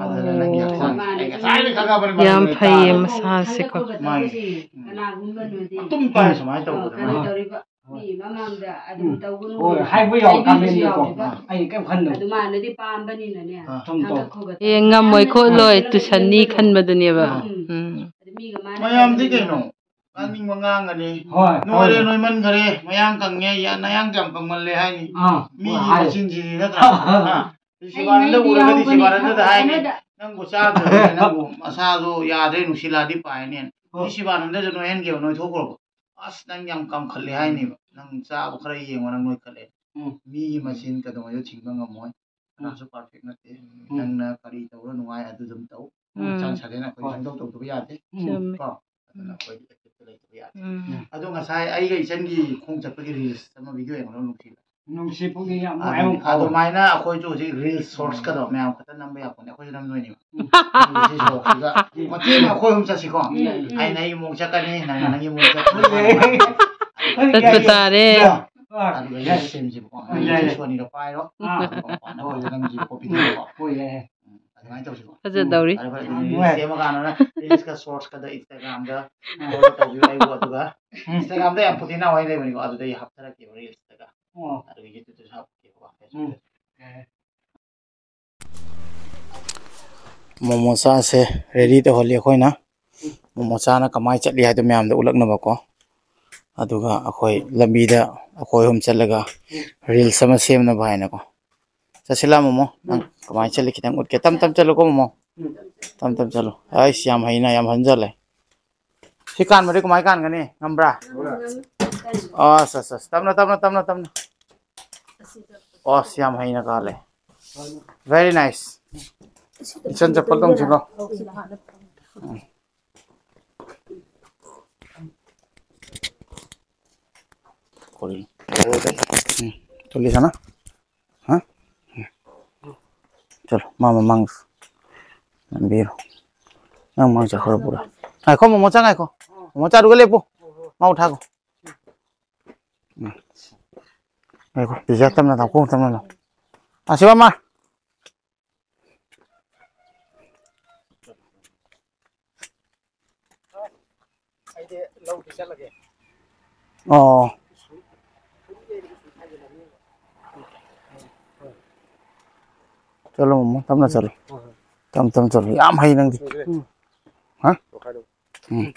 ꯑꯗꯨꯅ ꯅꯪꯒꯤ ꯍꯛꯆꯥꯡ, ꯃꯥꯅꯦ꯫ ꯑꯩ ꯉꯁꯥꯏꯗꯩ ꯈꯪꯉꯕꯅꯦ ꯌꯥꯝ ꯃꯥꯒꯤ ꯐꯩꯌꯦ ꯇꯥꯔꯣꯏ꯫ ꯃꯁꯥꯁꯦꯀꯣ꯫ ꯃꯥꯅꯦ꯫ ꯎꯝ꯫ ꯀꯅꯥꯒꯨꯝꯕ ꯅꯣꯏꯗꯤ ꯑꯗꯨꯝ ꯄꯥꯏ ꯁꯨꯃꯥꯏꯅ ꯇꯧꯕꯗ ꯀꯩꯅꯣ ꯃꯥꯅꯦ꯫ ꯇꯧꯔꯤꯕ ꯃꯤ ꯃꯃꯥꯡꯗ ꯑꯗꯨꯝ ꯎꯝ꯫ ꯇꯧꯒꯅꯨ ꯍꯣꯏ, ꯍꯥꯏꯕ ꯌꯥꯎ ꯆꯩꯕꯤꯕꯁꯨ ꯀꯃꯦꯟꯗꯀꯣ꯫ ꯌꯥꯎꯔꯤꯕ꯫ ꯑꯩ ꯀꯩꯝ ꯈꯟꯗꯕ꯫ ꯑꯗꯨ ꯃꯥꯅꯗꯤ ꯄꯥꯝꯕꯅꯤꯅꯅꯦ꯫ ꯑꯥ꯫ ꯊꯨꯝ ꯇꯧ꯫ ꯊꯥꯡꯒꯠ ꯈꯣꯒꯠ ꯑꯦ, ꯉꯝꯃꯣꯏ ꯈꯣꯠꯂꯣꯏ, ꯇꯨꯁꯟꯅꯤ ꯈꯟꯕꯗꯨꯅꯦꯕ꯫ ꯎꯝ꯫ ꯎꯝ꯫ ꯑꯗꯨ ꯃꯤꯒ ꯃꯥꯅ ꯃꯌꯥꯝꯗꯤ ꯀꯩꯅꯣ? ꯉꯥꯡꯅꯤꯡꯕ ꯉꯥꯡꯒꯅꯤ꯫ ꯍꯣꯏ, ꯅꯣꯏꯔꯦ, ꯍꯣꯏ꯫ ꯅꯣꯏꯃꯟꯈꯔꯦ, ꯃꯌꯥꯡ ꯀꯪꯉꯦ, ꯌꯥ-, ꯅꯌꯥꯡ ꯌꯥꯝ ꯀꯪꯃꯜꯂꯦ ꯍꯥꯏꯅꯤ꯫ ꯑꯥ, ꯃꯤꯒꯤ ꯍꯣꯏ, ꯍꯥꯏ꯫ ꯃꯆꯤꯟꯁꯤꯗꯤ ꯅꯠꯇ꯭ꯔꯥ? ꯑꯥ꯫ ꯑꯥ꯫ ꯑꯩ ꯁꯤꯕꯥꯅꯟꯗ ꯃꯩꯗꯤ ꯎꯔꯒꯗꯤ ꯌꯥꯎꯕꯅꯤ, ꯁꯤꯕꯥꯅꯟꯗꯗ ꯍꯥꯏꯅꯤ, ꯀꯩꯅꯣꯗ꯫ "ꯅꯪꯕꯨ ꯆꯥꯗ꯭ꯔꯕꯅꯤꯅ ꯅꯪꯕꯨ ꯃꯁꯥꯗꯣ ꯌꯥꯗ꯭ꯔꯦ, ꯅꯨꯡꯁꯤꯠ ꯂꯥꯛꯑꯗꯤ ꯄꯥꯏꯅꯦꯅ꯫" ꯍꯣꯏ꯫ ꯃꯤ ꯁꯤꯕꯥꯅꯟꯗꯁꯨ ꯅꯣꯏꯍꯟꯒꯦꯕ, ꯅꯣꯏꯊꯣꯛꯈ꯭ꯔꯣꯕ꯫ "ꯑꯁ, ꯅꯪ ꯌꯥꯝ ꯀꯪꯈꯠꯂꯦ" ꯍꯥꯏꯅꯦꯕ꯫ "ꯅꯪ ꯆꯥꯕ ꯈꯔ ꯌꯦꯡꯉꯣ, ꯅꯪ ꯅꯣꯏꯈꯠꯂꯦ꯫" ꯎꯝ꯫ ꯃꯤꯒꯤ ꯃꯆꯤꯟ ꯀꯩꯗꯧꯉꯩꯁꯨ ꯊꯤꯡꯕ ꯉꯝꯃꯣꯏ꯫ ꯎꯝ꯫ ꯀꯅꯥꯁꯨ perfect ꯅꯠꯇꯦ꯫ ꯎꯝ꯫ ꯅꯪꯅ ꯀꯔꯤ ꯇꯧꯔ ꯅꯨꯡꯉꯥꯏ ꯑꯗꯨ ꯑꯗꯨꯝ ꯇꯧ꯫ ꯎꯝ꯫ ꯍꯛꯆꯥꯡ ꯁꯥꯖꯦꯜ ꯑꯩꯈꯣꯏ ꯍꯣꯏ꯫ ꯁꯨꯡꯇꯧ ꯇꯧꯗꯕ ꯌꯥꯗꯦ꯫ ꯎꯝ꯫ ꯆꯨꯝꯃꯦ꯫ ꯀꯣ? ꯑꯗꯨꯅ ꯎꯝ꯫ ꯑꯩꯈꯣꯏ active ꯇ ꯂꯩꯇꯕ ꯌꯥꯗꯦ꯫ ꯎꯝ꯫ ꯑꯗꯣ ꯉꯁꯥꯏ ꯑꯩꯒ ꯏꯆꯟꯒꯤ ꯈꯣꯡ ꯆꯠꯄꯒꯤ reels ꯑꯃ video ꯌꯦꯡꯕꯗꯣ ꯅꯨꯡꯁꯤꯕ꯫ ꯅꯨꯡꯁꯤ ꯄꯨꯛꯅꯤꯡ ꯌꯥꯝ ꯅꯨꯡꯉꯥꯏꯕ ꯑꯃ ꯐꯥꯎꯋꯦ꯫ ꯑꯗꯨꯃꯥꯏꯅ ꯑꯩꯈꯣꯏꯁꯨ ꯍꯧꯖꯤꯛ reels shorts ꯀꯗꯣ ꯃꯌꯥꯝ ꯈꯛꯇ ꯅꯝꯕ ꯌꯥꯄꯣꯠꯅꯦ꯫ ꯑꯩꯈꯣꯏꯁꯨ ꯅꯝꯗꯣꯏꯅꯦꯕ꯫ ꯎꯝ꯫ ꯑꯗꯨ ꯁꯤ shorts ꯁꯤꯗ ꯃꯇꯦꯛ ꯑꯃ ꯑꯩꯈꯣꯏ ꯑꯍꯨꯝ ꯆꯠꯁꯤꯀꯣ꯫ ꯎꯝ, ꯎꯝ꯫ ꯑꯩꯅ ꯑꯩꯒꯤ ꯃꯑꯣꯡ ꯆꯠꯀꯅꯤ, ꯅꯪꯅ ꯅꯪꯒꯤ ꯃꯑꯣꯡ ꯆꯠꯀꯅꯤ꯫ ꯌꯥꯏ꯫ ꯆꯠꯄ ꯇꯥꯔꯦ꯫ ꯑꯗꯨꯒ ꯌꯥꯏ꯫ ꯁꯦꯝꯁꯤꯕꯀꯣ꯫ ꯌꯥꯏ, ꯌꯥꯏ꯫ ꯁꯣꯅꯤꯗꯣ ꯄꯥꯏꯔꯣ꯫ ꯑꯥ꯫ ꯑꯗꯨꯒ ꯃꯄꯥꯟꯗ ꯑꯣꯏꯔꯣ ꯅꯝꯁꯤꯕꯀꯣ, video ꯀꯣ꯫ ꯍꯣꯏ, ꯌꯥꯏ, ꯌꯥꯏ꯫ ꯎꯝ, ꯑꯗꯨꯃꯥꯏꯅ ꯇꯧꯁꯤꯀꯣ꯫ ꯐꯖꯗꯧꯔꯤ꯫ ꯐꯔꯦ, ꯐꯔꯦ, ꯑꯗꯨꯗꯤ ꯅꯨꯡꯉꯥꯏ꯫ Reels ꯁꯦꯝꯃꯀꯥꯟꯗꯅ reels ꯀ shorts ꯀꯗ Instagram ꯗ ꯎꯝ꯫ Follow ꯇꯧꯕꯤꯌꯨ ꯑꯩꯕꯨ, ꯑꯗꯨꯒ ꯎꯝ꯫ Instagram ꯗ ꯌꯥꯝ ꯐꯨꯇꯤꯅ ꯋꯥꯍꯩ ꯂꯩꯕꯅꯤꯀꯣ, ꯑꯗꯨꯗ ꯑꯩ ꯍꯥꯞꯆꯔꯛꯀꯦꯕ reels ꯇꯒ꯫ ꯑꯣ꯫ ꯑꯗꯨꯒ YouTube ꯇꯁꯨ ꯍꯥꯞꯀꯦꯕꯀꯣ, ꯎꯝ꯫ Facebook ꯇꯁꯨ꯫ ꯌꯥꯏ꯫ ꯃꯣꯃꯣ ꯆꯥꯁꯦ ready ꯇꯧꯍꯜꯂꯤ ꯑꯩꯈꯣꯏꯅ꯫ ꯃꯣꯃꯣ ꯆꯥꯅ ꯀꯃꯥꯏꯅ ꯆꯠꯂꯤ ꯍꯥꯏꯗꯣ ꯃꯌꯥꯝꯗ ꯎꯠꯂꯛꯅꯕꯀꯣ꯫ ꯑꯗꯨꯒ ꯑꯩꯈꯣꯏ ꯂꯝꯕꯤꯗ ꯑꯩꯈꯣꯏ ꯑꯍꯨꯝ ꯆꯠꯂꯒ reels ꯑꯃ ꯁꯦꯝꯅꯕ ꯍꯥꯏꯅꯀꯣ꯫ ꯆꯠꯁꯤꯂꯥ ꯃꯣꯃꯣ? ꯅꯪ ꯎꯝ꯫ ꯀꯃꯥꯏꯅ ꯆꯠꯂꯤ ꯈꯤꯇꯪ ꯎꯠꯀꯦ꯫ ꯇꯞ ꯇꯞ ꯆꯠꯂꯨꯀꯣ ꯃꯣꯃꯣ꯫ ꯎꯝ꯫ ꯇꯞ ꯇꯞ ꯆꯠꯂꯨ꯫ ꯑꯩꯁ, ꯌꯥꯝ ꯍꯩꯅ, ꯌꯥꯝ ꯍꯟꯖꯜꯂꯦ꯫ ꯁꯤ ꯀꯥꯟꯕꯗꯤ ꯀꯃꯥꯏ ꯀꯥꯟꯒꯅꯤ? ꯉꯝꯕ꯭ꯔꯥ? ꯉꯝꯃꯤ, ꯉꯝꯃꯤ꯫ ꯑꯁ, ꯑꯁ, ꯑꯁ꯫ ꯇꯞꯅ, ꯇꯞꯅ, ꯇꯞꯅ, ꯇꯞꯅ꯫ ꯑꯁꯤ ꯆꯠꯄ꯫ ꯑꯁ, ꯌꯥꯝ ꯍꯩꯅ ꯀꯥꯜꯂꯦ꯫ Very nice. ꯏꯆꯟ ꯆꯠꯄ ꯇꯧꯁꯤꯀꯣ꯫ ꯎꯝ, ꯆꯠꯂꯤ ꯁꯅꯥ꯫ ꯍꯥ? ꯎꯝ꯫ ꯆꯠꯂꯣ, ꯃꯥ ꯃꯃꯥꯡ ꯅꯝꯕꯤꯔꯣ꯫ ꯅꯪ ꯃꯃꯥꯡ ꯆꯠꯈ꯭ꯔꯣ ꯄꯨꯔꯥ꯫ ꯉꯥꯏꯈꯣ, ꯃꯣꯃꯣ ꯆꯥ ꯉꯥꯏꯈꯣ꯫ ꯃꯣꯃꯣ ꯆꯥꯗꯨꯒ ꯂꯦꯞꯄꯨ꯫ ꯃꯥꯕꯨ ꯊꯥꯈꯣ꯫ ꯎꯝ꯫ ꯉꯥꯏꯈꯣ, ꯄꯤꯖꯥ ꯇꯞꯅ ꯊꯝ, ꯈꯣꯡ ꯇꯞꯅ ꯂꯥꯎ꯫ ꯑꯁꯤꯕ ꯑꯃ꯫ ꯑꯩꯗꯤ ꯂꯧꯗꯤ ꯆꯠꯂꯒꯦ꯫ ꯑꯣ꯫ ꯆꯠꯂꯣ, ꯃꯃꯣ, ꯇꯞꯅ ꯆꯠꯂꯣ꯫ ꯍꯣꯏ, ꯍꯣꯏ꯫ ꯇꯞ ꯇꯞꯅ ꯆꯠꯂꯣ꯫ ꯌꯥꯝ ꯍꯩ ꯅꯪꯗꯤ꯫ ꯎꯝ꯫ ꯍꯥ? ꯎꯝ꯫